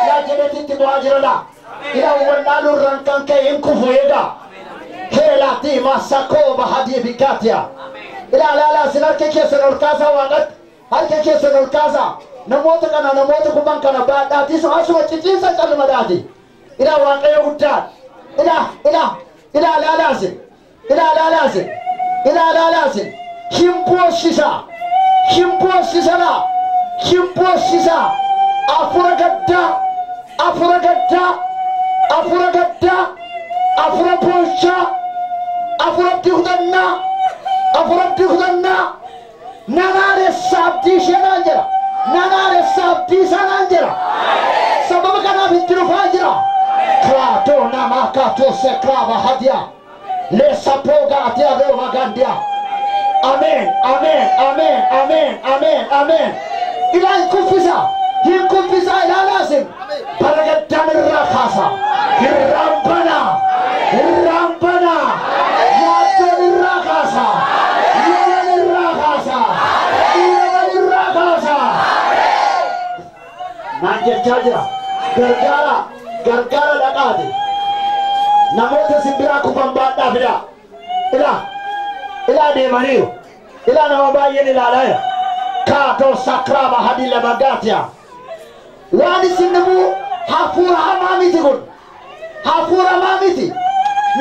S1: Yaa jedhetitti bu'aa jira. Ilaa wallaaluu irraan kan ka'e hin kufu eegaa. Keelaatti masakoo bahadii bikaatiya. Ilaa ilaalaa isin harka keessan ol kaasaa waaqatti. Harka keessan ol kaasaa. Namoota kana namoota kuban kana baadhaatii asuma ciciisa calmadaati. Ilaa Waaqayyo guddaa. Ilaa ilaa ilaa ilaalaa isin. Ilaa ilaalaa isin. Ilaa ilaalaa isin. Hin boossisa. Hin boossisa. Hin boossisa. Afura gaddaa. Afura gaddaa. Afura gaddaa. Afura boo'ichaa. Afura abdii kutannaa. Afura abdii kutannaa. Nanaaressa abdii ishee naan jedha. Nanaaressa abdii isaa Kato namakato sekrava hadia. Le sapoga atia rova gandia. Amen, amen, amen, amen, amen, amen. Ila hinkufisa, hinkufisa ilaalaasin. Bara gaddaan irraa kaasa. Irraan banaa, irraan banaa. Yaaddoon irraa kaasa. Lolan irraa kaasa. Dhiiraman irraa kaasa. Naan jechaa jira. Gargaara, gargaara dhaqaati. Namoota simbiraa kufan baadhaa fidaa. Ilaa, ilaa deemaniiru. Ilaa nama baay'een ilaalaa jira. Kaatoo sakraaba hadi lama gaatiya. Waan isin dhibuu hafuura hamaa miti kun. Hafuura hamaa miti.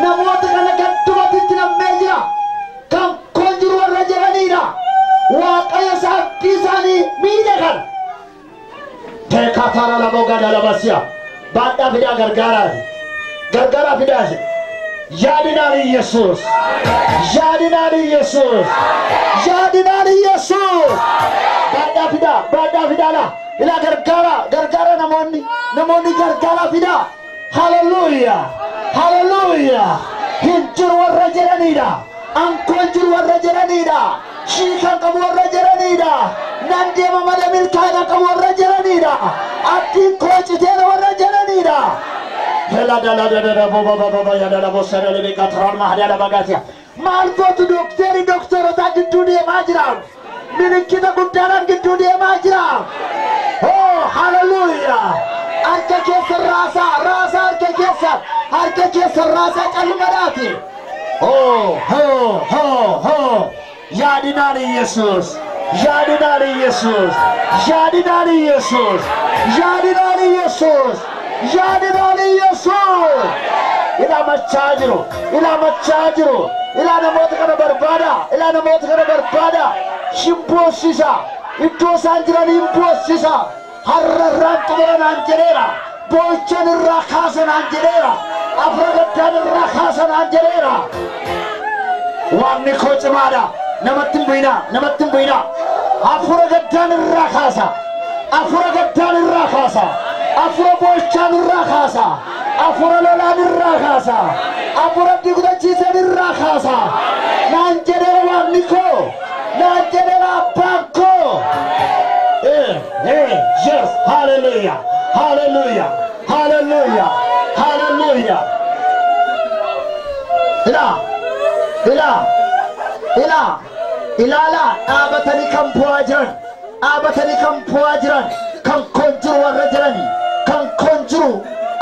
S1: Namoota kana gaddumatti nammee jira. Kan kun jiru warra jedhaniidha. Waaqayyo abdii isaanii miidhe kana. Teekatara lama gada lama si'a. Baadhaa fidaa gargaaraati. Gargaaraa fidaasi. Yaadinaan Yesuus. Yaadinaan Yesuus. Yaadinaan Yesuus. Baadhaa fidaa, baadhaa fidaa laa. Ilaa gargaara, gargaara namoonni, namoonni gargaara fidaa. Hallelujah. Hallelujah. Hin jiru warra jedhaniidha. Ankoon jiru warra jedhaniidha. Shiikan qabu warra jedhaniidha. Nan deema malee milkaa'ina qabu warra jedhaniidha. Abdiin koo citeera warra jedhaniidha. Hela da la da da da bo bo bo bo ya da da bo sere le katron mahda la bagatia. Maal gootu dookterii dookterotaa gidduu deemaa jira. Milikkita guddaadhaan gidduu deemaa jira. Oh, hallelujah. Harka keessa raasaa, raasaa harka keessa, harka keessa raasaa calmadaati. Oh, ho, ho, ho. Yaadinaan Yesuus. Yaadinaan Yesuus. Yaadinaan Yesuus. Yaadinaan Yesuus. Yaadinaan Yesuus. Ilaa machaa jiru. Ilaa machaa jiru. Ilaa namoota kana barbaada. Ilaa namoota kana barbaada. Hin boossisa. Iddoo isaan jiran hin boossisa. Har'a irraan xumura naan jedheera. Boo'ichaan irraa kaasa naan jedheera. Afra gaddaan irraa kaasa naan jedheera. Waaqni koo cimaadha. Namatti hin bu'inaa. Namatti hin bu'inaa. Afura gaddaan irraa kaasa. Afura gaddaan irraa kaasa. Afura boo'ichaan irraa kaasa. Afura lolaan irraa kaasa. Afura dugdachiisan irraa kaasa. Naan jedheera waaqni koo. Naan jedheera abbaan koo. Yes, hallelujah, hallelujah, hallelujah, hallelujah. Ilaa, ilaa, ilaa, ilaalaa dhaabatanii kan bu'aa jiran, dhaabatanii kan bu'aa jiran, kan koon jiru warra jedhanii, kan koon jiru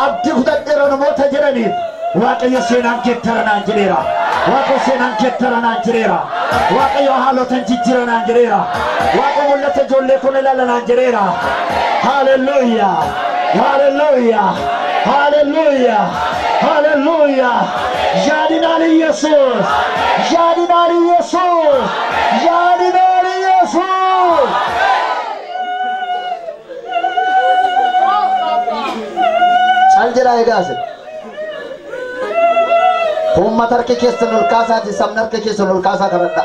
S1: abdii kutadheera namoota jedhaniif Waaqayyo seenaan geeddara naan jedheera. Waaqayyo seenaan geeddara naan jedheera. Waaqayyo haalotan jijjiira naan jedheera. Waaqa mul'ata ijoollee kun ilaala naan jedheera. Hallelujah. Hallelujah. Hallelujah. Hallelujah. Yaadinaan Yesuus. Yaadinaan Yesuus. Yaadinaan Yesuus. Cal jedhaa egaase. Uummata harka keessan ol kaasaati sabni harka keessan ol kaasaa kadhadha.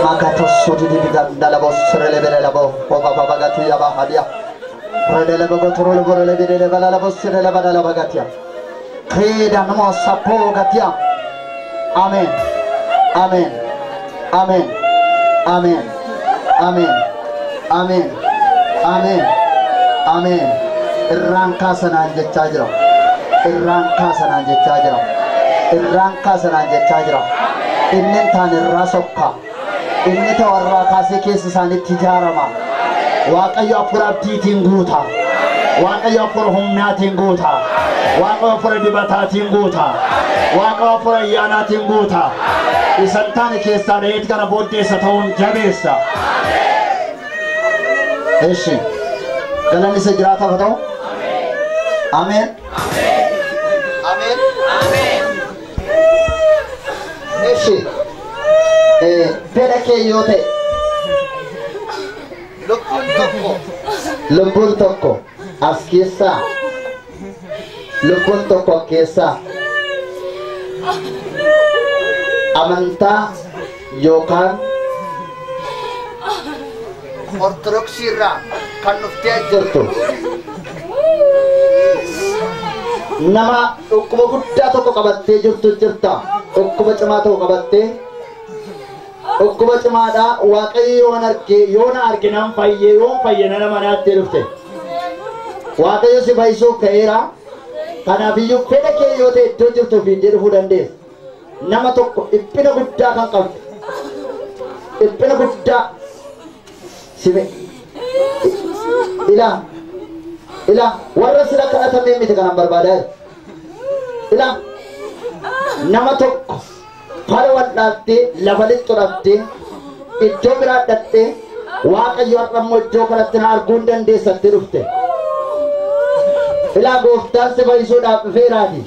S1: Maka tossu didi ganda labo sirele bele labo oba baba gatu ya ba hadia. Redele bogo torolo borele bele bala labo sirele bala laba gatia. Kreda namo sapo gatia. Amen. Amen. Amen. Amen. Amen. Amen. Amen. Amen. Irraan kaasanaan jechaa jira. Irraan kaasanaan jechaa jira. Irraan kaasanaan jechaa jira. Inni hin taane irraa sokka. Inni ta'u irraa kaasee keessa isaaniitti ijaarama. Waaqayyo hafuura abdiitiin guuta. Waaqayyo hafuura humnaatiin guuta. Waaqayyo hafuura dibataatiin guuta. Waaqayyo hafuura ayyaanaatiin guuta. Isa hin taane keessaa da'eet kana booddeessa ta'uun jabeessa. Eshi. Galanni isa jiraataaf haa ta'u. Ameen. Ameen. Eshi. Fedha kee yoo ta'e lubbuun tokko as keessaa lubbuun tokko keessaa amantaa yookaan ortodoksii irraa kan dhuftee jirtu
S2: Nama dhukkuba guddaa tokko qabattee jirtu jirta. Dhukkuba cimaa tokko qabattee. Dhukkuba cimaadha. Waaqayyo yoon arge yoona arge nan fayyee yoon fayye nana manaatti dhufte. Waaqayyo si fayyisuuf ka'eera. Kanaafiyyuu fedha kee yoo ta'e iddoo jirtu fiiddee dhufuu dandeessa. Nama tokko dhiphina guddaa kan qabdu. Dhiphina guddaa. Sime. Ilaa. Ilaa warra sila kadhatamee miti kanan barbaadaa jiru. Ilaa nama tokko fara wal'aaltee lafa lixxu dhabdee iddoo biraa dhaqxee Waaqayyo har'a immoo iddoo kanatti na arguu hin dandeessatti dhufte. Ilaa gooftaan si fayyisuudhaaf dhufeeraati.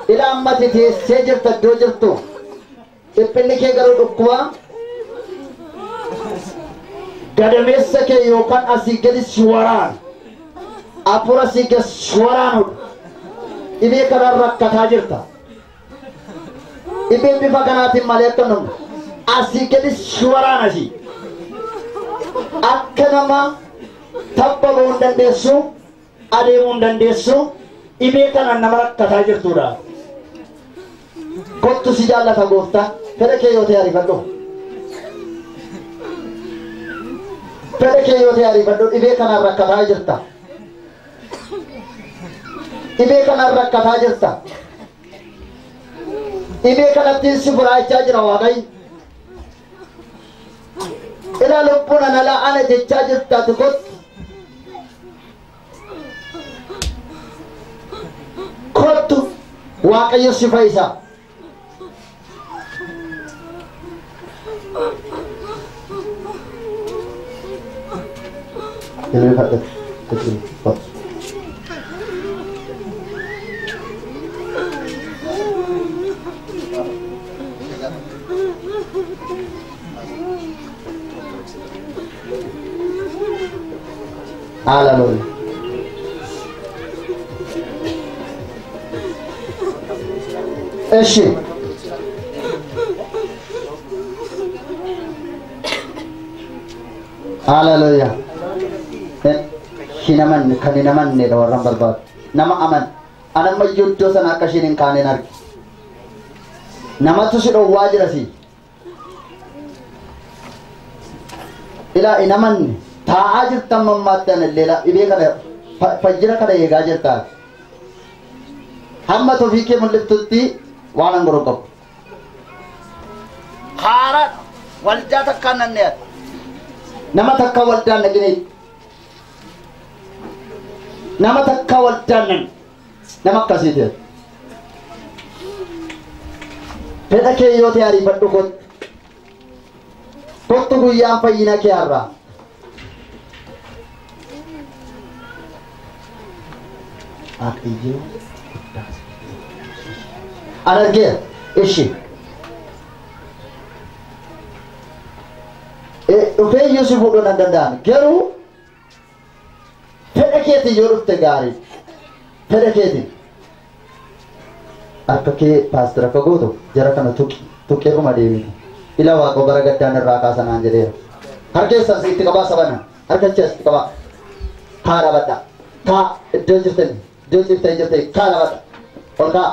S2: Ilaa ammati teessee jirta iddoo jirtu. Dhiphinni kee garuu dhukkuba gadameessa kee yookaan asii gadi si waraana. Afura si gadi si waraanudha. Dhibee kanaan rakkataa jirta. Dhibeen bifa kanaatiin malee akka namni asii gadi si waraana asii. Akka nama tabba ba'uu hin dandeessu, adeemuu hin dandeessu, dhibee kanaan nama rakkataa jirtudha. Kottu si jaallata gooftaa, fedha kee yoo ta'e ariifadhu. Fedha kee yoo ta'e ariifadhu, dhibee kanaan rakkataa jirta. Dhibee kanaan rakkataa jirta. Dhibee kanattiin si furaachaa jira Waaqayyo. Ilaa lubbuun ana laa ana jechaa jirta ati kottu. Kottu Waaqayyo si fayyisa. Hallelujah. እሺ ሃሌሉያ hinamanne kan hin amanneedha warran barbaadu nama aman anammayyuu iddoo sana akka isheen hin kaaneen arge namatu si dhowwaa jira si ilaa hin amanne taa'aa jirtan mammaattan illee dhibee kana fayyina kana eegaa jirtaa hamma tofii kee mul'iftutti waan angoroo qabu. Haaraadha waldaa takkaan nanne'ata nama takka waldaan dhaqinee nama takka waldaan nan nama akkasii ta'e. Fedha kee yoo ta'e ariifadhu kottu. Kottu guyyaan fayyina kee har'aa. Waaqayyo guddaa. Argeera ishi. Dhufee iyyuu si fuudhuu nan danda'an garuu fedha keetiin yoo dhufte gaarii fedha keetiin harka kee paastira akka gootu jara kana tuqi tuqeeruma deemite ila waaqoo bara gaddaan irraa kaasanaan jedheera harka keessan sitti qabaa sabana harka keessan sitti qabaa kaa dhaabadha kaa iddoo jirtani iddoo ciftanii jirtani kaa dhaabadha ol kaa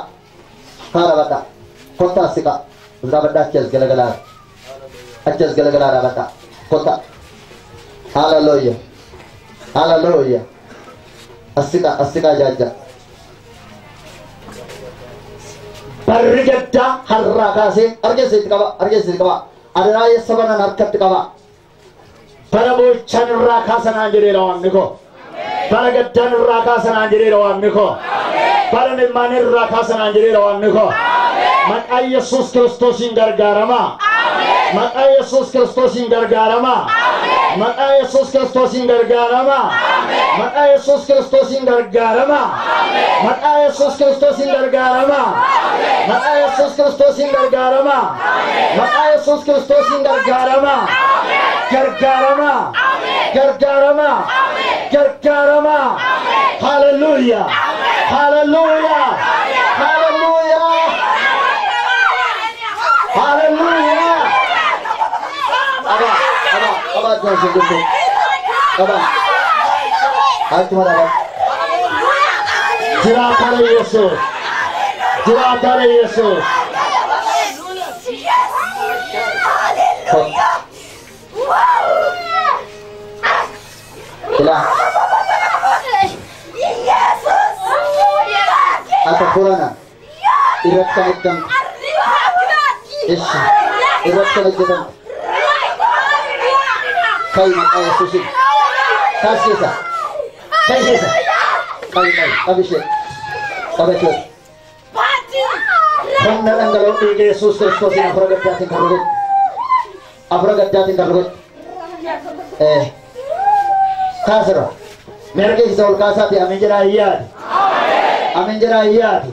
S2: kaa dhaabadha kottaa siqa ol dhaabadha achi as galagalaa achi as galagalaa dhaabadha kottaa hallelujah hallelujah asika asika jaja barri gaddaa har'aa kaasee harkeessitti qaba harkeessitti qaba adaraa sabanan harkatti qaba bara boochaan irraa kaasanaan jedheera waaqni koo bara gaddaan irraa kaasanaan jedheera waaqni koo bara nimmaan irraa kaasanaan jedheera waaqni koo maqaa Yesuus Kiristoosiin gargaaramaa maqaa Yesuus Kiristoosiin gargaaramaa maqaa Yesuus Kiristoosiin gargaaramaa maqaa Yesuus Kiristoosiin gargaaramaa maqaa Yesuus Kiristoosiin gargaaramaa maqaa Yesuus Kiristoosiin gargaaramaa maqaa Yesuus Kiristoosiin gargaaramaa gargaaramaa gargaaramaa gargaaramaa hallelujah hallelujah hallelujah hallelujah Aba aba aba aba aba achuma aba.
S1: Jiraataadha Yesuus. Jiraataadha Yesuus.
S2: Ilaa. Ata furana. Irratti kan hojjetamtu. Ishi. Irratti kan hojjetamtu. Kai maqaa Yesuusiin. Kaasisa. Kaasisa. Qabi qabi. Qabi ishee. Qaba ishee. Humna dhangala'oo dhiiga Yesuus Kiristoosiin afura gaddaatiin kan rukutu. Afura gaddaatiin kan rukutu. Kaasira. Mirga isa ol kaasaati amiin jedhaa iyyaati. Amiin jedhaa iyyaati.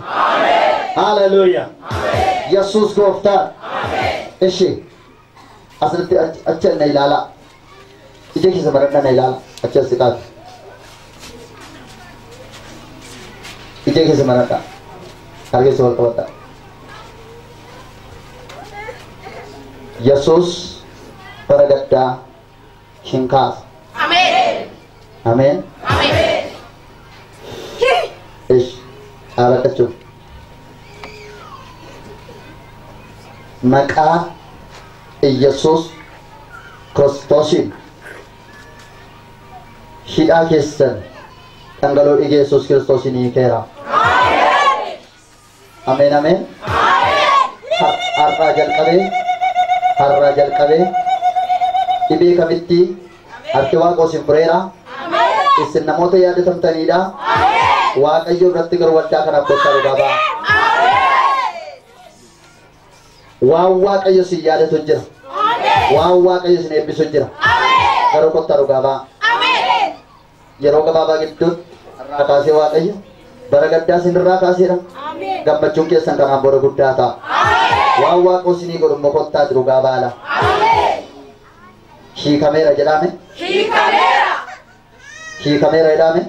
S2: Haleluuyaa. Yesuus gooftaa. Ishi. Asirratti achi na ilaalaa. Ija keessa baradhaa na ilaalaa. Achi as siqaati. Ija keessa baradhaa. Harka keessa wal qabadhaa. Yesuus bara gaddaa hin kaasa.
S5: Ameen.
S2: Ameen.
S5: Ameen.
S2: Ishi. Dhaabadhachuu. Maqaa Iyyasuus Kiristoosiin hidhaa keessan dhangala'oo dhiiga Yesuus Kiristoosiin hiikeera. Ameen ameen. Har'aa jalqabee dhibee kamitti harki Waaqoo isin fureera. Isin namoota yaadatamtaniidha. Waaqayyo irratti garuu waldaa kanaaf gochaa dhugaa ba'a. Waan Waaqayyo isin yaadatu jira. Waan Waaqayyo isin eebbisu jira. Garuu kottaa dhugaa ba'a. Yeroo gabaabaa gidduutti har'aa kaasee Waaqayyo bara gaddaa isin irraa kaaseera. Gammachuun keessan kanaan booda guddaa ta'a. Waan Waaqoo isinii godhu immoo kottaa dhugaa baala. Hiikameera jedhame. Hiikameera jedhame.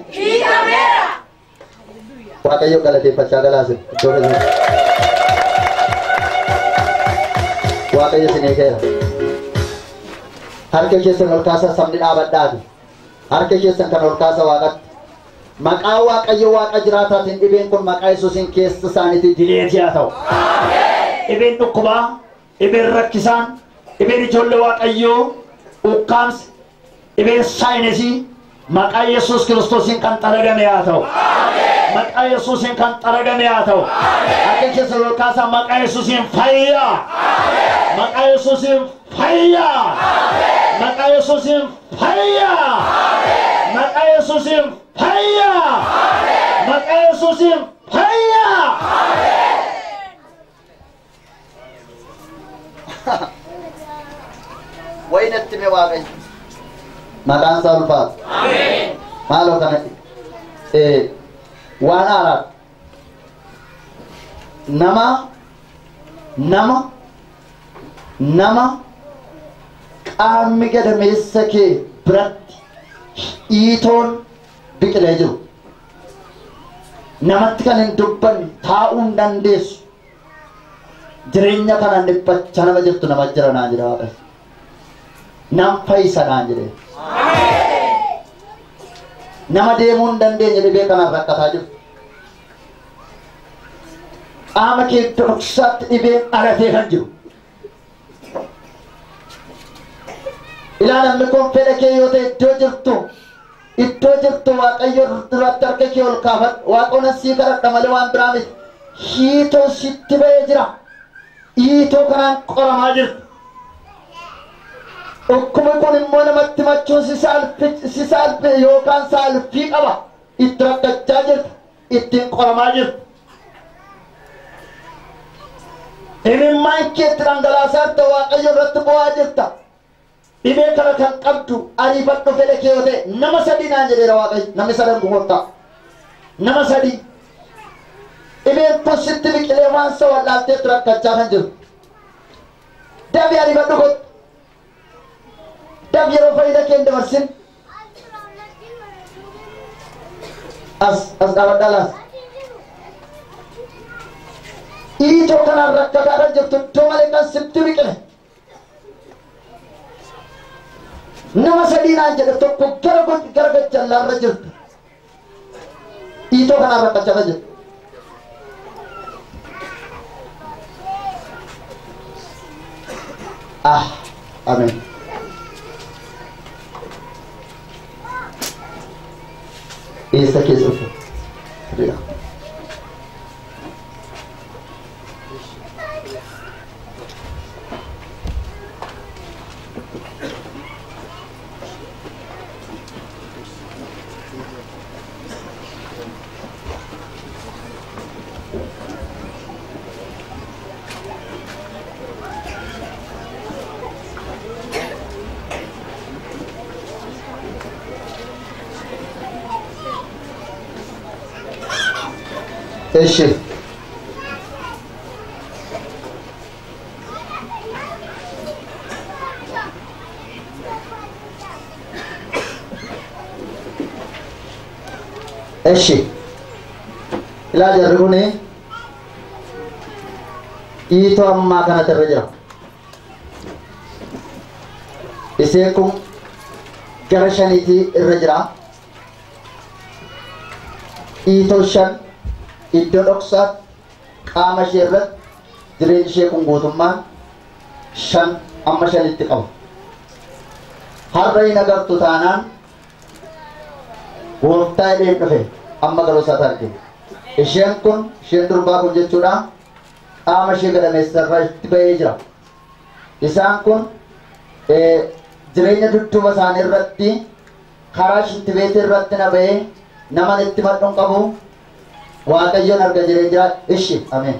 S2: Waaqayyo galateeffachaa galaasin iddoo keessatti. Waaqayyo isin eegeera. Harka keessan ol kaasaa sabni dhaabadhaati. Harka keessan kan ol kaasa Waaqatti. Maqaa Waaqayyo Waaqa jiraataatiin dhibeen kun maqaa Yesuusiin keessa isaaniitti
S1: Dileetii haa ta'u. Dhibeen dhukkubaa, dhibeen rakkisaan, dhibeen ijoollee Waaqayyoo, ukkaamsi, dhibeen saayinsii maqaa Yesuus Kiristoosiin kan xaragame haa ta'u. Maqaa Yesuusiin kan xaragame haa ta'u. Harka keessan ol kaasaa maqaa Yesuusiin fayyaa. Maqaa Yesuusiin fayyaa. Maqaa Yesuusiin fayyaa. Maqaa Yesuusiin fayyaa. Maqaa Yesuusiin fayyaa.
S2: Waynatti mee Waaqayyo. Maqaan isaa ulfaatu. Maaloo kana waan haaraadha. Nama qaamni gadameessa kee biratti dhiitoon biqilee jiru. Namatti kan hin dubbanne taa'uu hin dandeessu. Jireenya kanaan dhiphachaa nama jirtu nama jira naan jedha Waaqayyo. Nam fayyisa naan jedhe. Nama deemuu hin dandeenye dhibee kanaan rakkataa jiru. Qaama kee dhoksaatti dhibeen dhalatee kan jiru. Ilaa namni kun fedha kee yoo ta'e iddoo jirtu Waaqayyo duratti harka kee ol kaafadhu. Waaqoon sii kadhadha malee waan biraa miti. Hiitoo sitti ba'ee jira. Hiitoo kanaan qoramaa jirtu. Dhukkubni kun immoo namatti machuun si saalfe yookaan saalfii qaba. Itti rakkachaa jirtu. Ittiin qoramaa jirtu. Imimmaan keetti dhangalaasaa jirta. Waaqayyo irratti bu'aa jirta. Dhibee kana kan qabdu ariifadhu fedha kee yoo ta'e nama sadii naan jedheera Waaqayyo. Namni sadan kun kottaa. Nama sadii. Dhibeen kun sitti biqilee waan isa wallaalteetti rakkachaa kan jiru. Dafi ariifadhu kottu. Dafi yeroo fayyida kee hin dabarsin. As dhaabadhaa laas. Dhiitoo kanaan rakkataa kan jirtu iddoo malee kan sitti biqile. Nama sadii naan jedhe tokko gara gajjallaarra jirtu. Dhiitoo Dhiitoo kanaan rakkachaa jiru. Ah, ameen. Eessa keessa dhufe? Sirriidha. እሺ እሺ ilaa jarri kun dhiitoo ammaa kanatti irra jira. Isheen kun gara shaniitii irra jira. Dhiitoo shan iddoo dhoksaatti qaama ishee irratti jireenyi ishee kun guutummaan shan amma shanitti qaba. Har'a hin agartu taanaan gooftaa jedheen dhufe amma garuu isaatti argina. Isheen kun isheen durbaa kun jechuudha qaama ishee gadameessa irratti ba'ee jira. Isaan kun jireenya dudduuba isaanii irratti karaa shintibeetii irratti na ba'ee nama itti madhuun qabu Waaqayyoon arga jiree jira. Ishi ameen.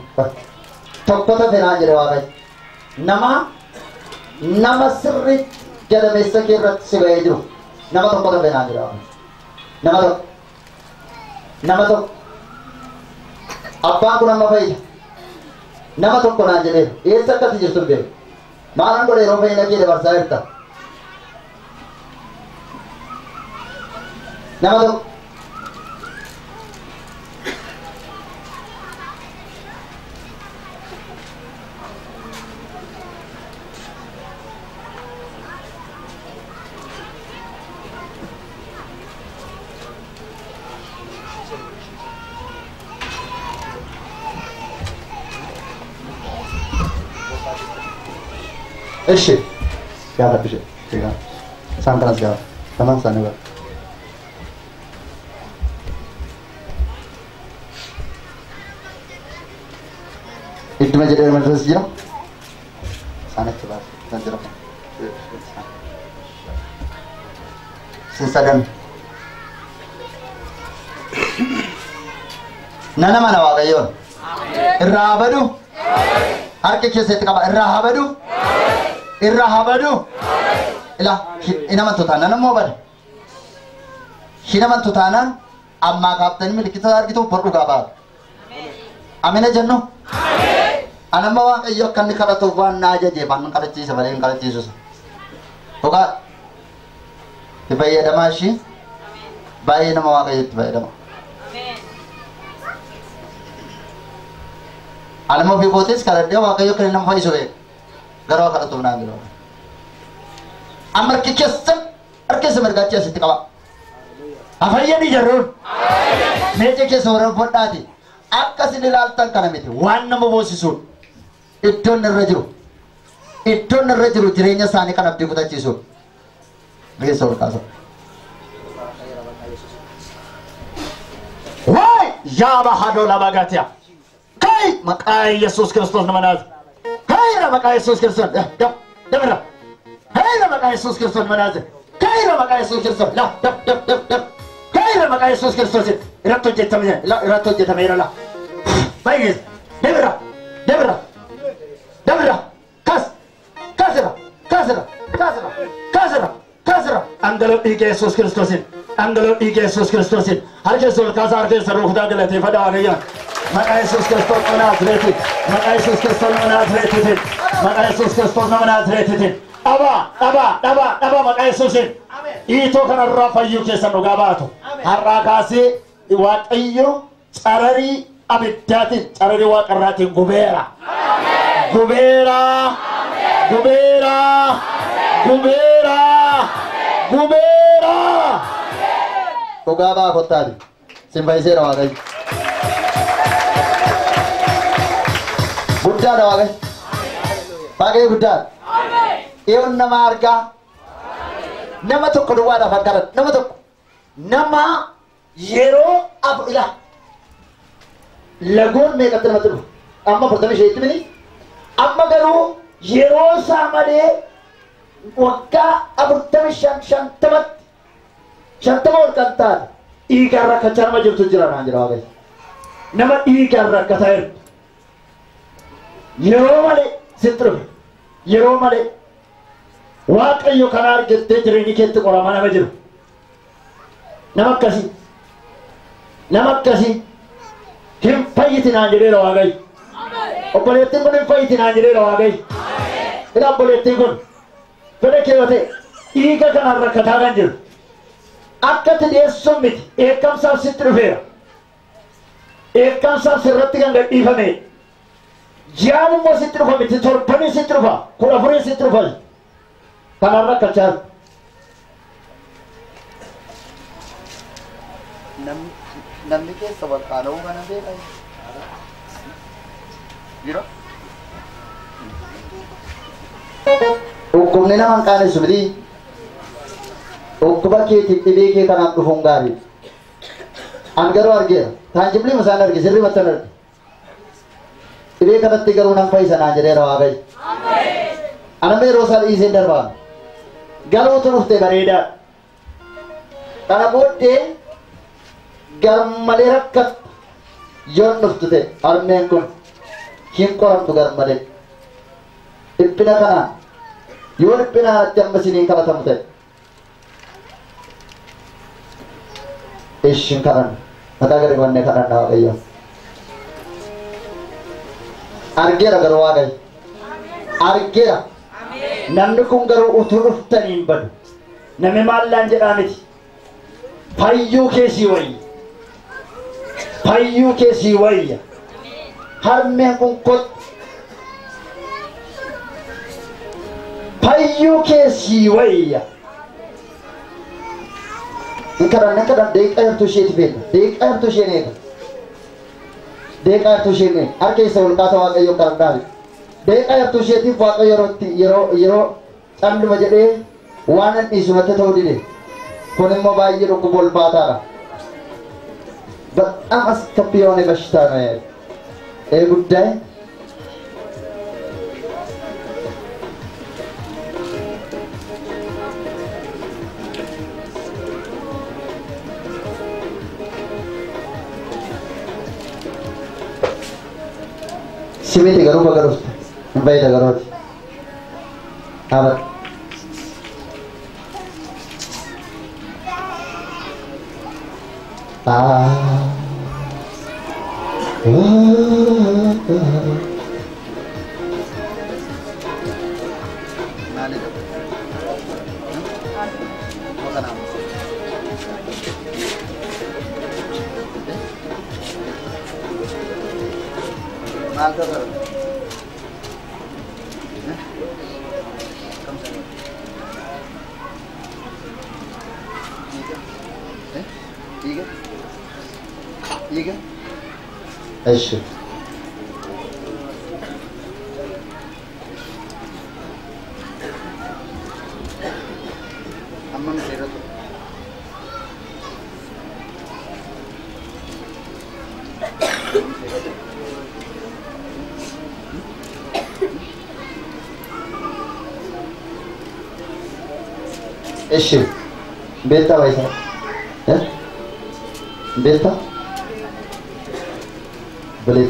S2: Tokko tafe naan jedhe Waaqayyo. Nama sirriitti gadameessa kee irratti si ba'ee jiru nama tokko tafe naan jedhe Waaqayyo. Nama tokko. Nama tokko. Abbaan kun amma fayyida. Nama tokko naan jedheera. Eessa akkasi jirtu hin beeku. Maalan godhe yeroo fayyina kee dabarsaa jirta. Nama tokko. እሺ ጋር ጋር ሳንትራስ ጋር ተማንሳ ነው idduma jedhee madras jira saanatti baas san jira sin sadan nana mana Waaqayyoon irraa habadu harki keessatti qaba irraa habadu irraa habadu ila hin amantu taanaan ammoo bada hin amantu taanaan ammaa kaaftanii milikita argitu bor dhugaa baatu amina jennu anamma Waaqayyo akka inni kadhatuuf waan na ajajeef an kadhachiisa malee hin kadhachiisu dhugaa itti fayyadamaa ishii baay'ee nama Waaqayyo itti fayyadama anamma ofii kootis kadhadhee Waaqayyo akka inni nama fayyisu beeka garuu kadhatuuf naan jedhu amma harki keessan harki keessa mirgaachi asitti qaba hafayyanii jarruun meeja keessa warra fodhaati akka isin ilaaltan kana miti waan nama boosisuun iddoon irra jiru jireenya isaanii kan abdii kutachiisuun keessa ol kaasa.
S1: Waay yaaba hadola bagaatiya kai maqaa Yesuus Kiristoos nama naas Kaira maqaa Yesuus Kiristoos dab dabra Kaira maqaa Yesuus Kiristoos nama naas Kaira maqaa Yesuus Kiristoos la dab dab dab dab Kaira maqaa Yesuus Kiristoos irratti hojjetame la irratti hojjetameera la baay'ee dabra dabra dabra kas kasira kasira kasira kasira kasira angaloo dhiiga Yesuus Kiristoosin angaloo dhiiga Yesuus Kiristoosin harka ol kaasaa harka keessa rukutaa galateeffadhaa Waaqayyoon maqaa Yesuus Kiristoos nama Naazreetiin maqaa Yesuus Kiristoos nama Naazreetiin maqaa Yesuus Kiristoos nama Naazreetiin dhabaa dhabaa dhabaa dhabaa maqaa Yesuusin dhiitoo kanarraa fayyuu keessan dhugaa baatu har'aa kaasee Waaqayyo cararii abiddaatiin cararii waaqarraatiin gubeera gubeera gubeera gubeera gubeera
S2: Dhugaa baa kottaati. Sin fayyiseera Waaqayyo. Guddaadha Waaqayyo. Waaqayyo guddaadha. Dhiyoon nama argaa. Nama tokko duwwaadhaaf akka nama tokko. Nama yeroo afur ila. Lagoon meeqatti namatti dhufu? Amma 45 mini. Amma garuu yeroo isaa malee waggaa 45 50 ol kan taate dhiigaan rakkachaa nama jirtu jira naan jira Waaqayyo. Nama dhiigaan rakkataa jirtu. Yeroo malee sitti dhufe. Yeroo malee Waaqayyo kana argattee jireenyi keetti qoramaa nama jiru. Nama akkasii. Nama akkasii hin fayyiti naan jedheera Waaqayyo. Obboleettiin kun hin fayyiti naan jedheera Waaqayyo. Ila obboleettiin kun fedha kee yoo ta'e dhiiga kanaan rakkataa kan jiru. Akka ati dhiyeessuun miti dheekkamsaaf sitti dhufeera. Dheekkamsaaf sirratti kan gadhiifame. Ji'aan immoo sitti dhufa miti torbanii sitti dhufa 14 sitti dhufa. Kanaan rakkachaa jiru.
S1: Namni keessa wal qaana'uu kana beekaa jira.
S2: Dhukkubni nama hin qaanessu miti. Dhukkuba keetiif dhibee kee kanaaf dhufuun gaarii. An garuu argeera. Taanjiblii isaan arge sirrii mattan arge. Dhibee kanatti garuu nan fayyisa naan jedheera Waaqayyo. Anama yeroo isaa dhiiseen darbaa. Garuu utuu dhuftee bareedaa. Kana booddee garmalee rakkattu yoon dhuftu ta'e harmeen kun hin qoramtu garmalee. Dhiphina kanaan yoo dhiphina kanatti amma isiniin kadhatamu ta'e. Ishin kadhanna. Mataa gadi qabannee kadhanna Waaqayyo. Argeera garuu Waaqayyo. Argeera.
S1: Namni kun garuu utuu dhuftanii hin badu. Namni maallaan jedhaa miti. Fayyuu keessii wayya. Fayyuu keessii wayya. Harmeen kun kottu. Fayyuu keessii wayya.
S2: Hin kadhanna deeqaa jirtu isheeti beekna. Deeqaa jirtu isheen eega. Deeqaa jirtu isheen eega. Harka isa ol kaasa Waaqayyoon kadhadhaa. Deeqaa jirtu isheetiif Waaqayyo yeroo yeroo calluma jedhee waan hin dhiisu natti ta'uu dide. Kun immoo baay'ee dhukkuba ulfaataadha. በጣም አስከፊ የሆነ በሽታ ነው ያለው። ይህ ጉዳይ ስሜት garuu baga dhufte hin fayyida garooti. Dhaabadhu. እሺ እሺ ቤታ ባይሳ ቤታ Boleh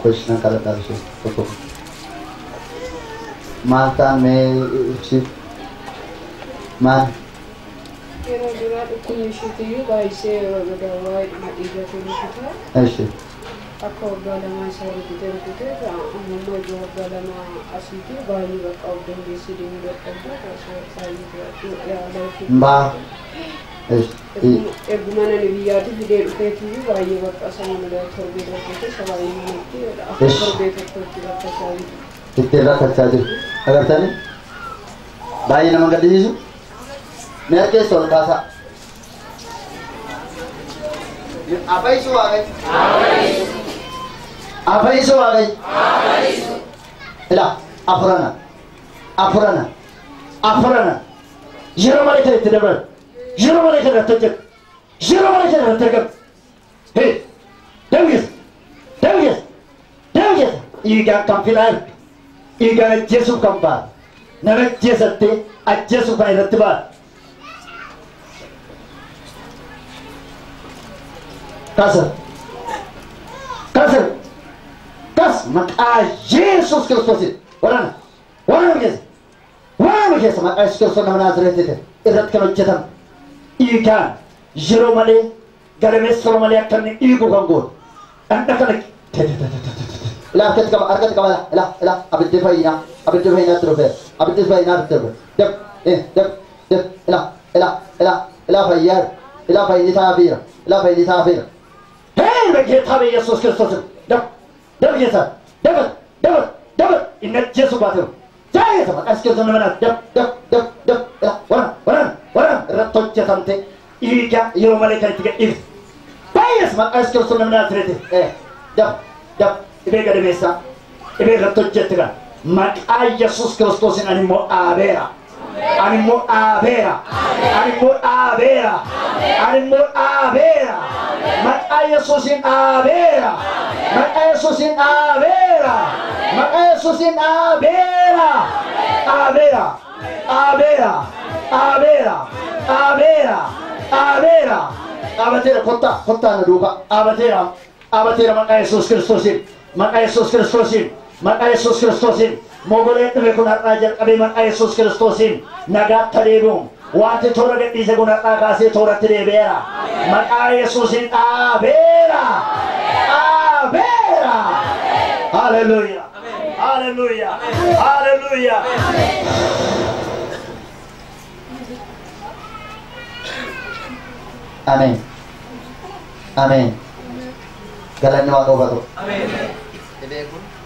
S2: question kalau tak sih, cukup. Mata me si man.
S7: Yeroo duraa dhukkubni isheetiyyuu baay'isee gadaawaa dhiiga rukute.
S2: Eshi.
S7: Akka waggaa lamaa isaa rukutee rukutee amma immoo ijoo waggaa lama asiitii baay'ee bakka of dandeessee deemuu dadhabdee baay'ee
S2: Mbaa. Eshi.
S7: Erguma nani biyyaatti fidee dhufeetiyyuu baay'ee bakka sana malee torbee tokko keessa baay'ee manatti akka torbee tokkotti bakka isaa jiru.
S2: Ittiin rakkachaa jiru. Agartanii? Baay'ee nama gaddisiisu. Mee harka keessa ol kaasaa. Afaisu Waaqayyo. Afaisu Waaqayyo. Ilaa afurana afurana afurana yeroo malee kan itti dabalan yeroo malee kan irratti hojjetu yeroo malee kan irratti argamu. Hee damgeessa damgeessa damgeessa dhiigaan kan fixaa jirtu dhiigaan ajjeesuuf kan baatu nama ajjeesattee ajjeesuuf kan irratti baatu. Kasar kasar kas maqaa Yesuus Kiristoosiin waraana waraana keessa waraana keessa maqaa Yesuus Kiristoos nama Naazreetiitiin irratti kan hojjetame dhiigaan yeroo malee gadameessa yeroo malee akka inni dhiigu kan gootu dhandha kana ilaa harkatti qaba harkatti qaba ilaa ilaa abiddi fayyinaa itti dhufeera abiddi fayyinaa itti dhufeera dab dab dab ilaa ilaa ilaa ilaa fayyaa ilaa fayyinii taafiira ilaa fayyinii taafiira Hey በጌታ በኢየሱስ ክርስቶስ ደብ ደብ ጌታ ደብ ደብ ደብ እነጀሱ ባተው ጃየተ መቃስ ከዘነ መናት ደብ ደብ ደብ ደብ ወራ ወራ ወራ ረቶጀ ተምቴ ኢጋ የሮ መለከ ትገ ኢፍ ባየስ መቃስ ከዘነ መናት ረቴ ደብ ደብ ኢቤ ገደሜሳ ኢቤ ረቶጀ ትጋ መቃ ኢየሱስ ክርስቶስን አንሞ አቤራ አንሞ አቤራ አንሞ አቤራ አንሞ አቤራ Maqaa Yesuusin dhaabeera. Maqaa Yesuusin dhaabeera. Maqaa Yesuusin dhaabeera. Dhaabeera. Dhaabeera. Dhaabeera. Dhaabeera. Dhaabeera. Dhaabateera kottaa kottaa na duukaa dhaabateera. Dhaabateera maqaa Yesuus Kiristoosiin. Maqaa Yesuus Kiristoosiin. Maqaa Yesuus Kiristoosiin. Mogoleen dhufe kun har'aa jalqabee maqaa Yesuus Kiristoosiin nagaatti deebi'u. Wanti toora gadhiise kun har'aa kaasee tooratti deebi'eera. Maqaa Yesuusin dhaabeera. Dhaabeera. Haleluuyaa. Haleluuyaa. Haleluuyaa. Ameen. Ameen. Galanni Waaqayyoof haa ta'u.
S3: Ameen.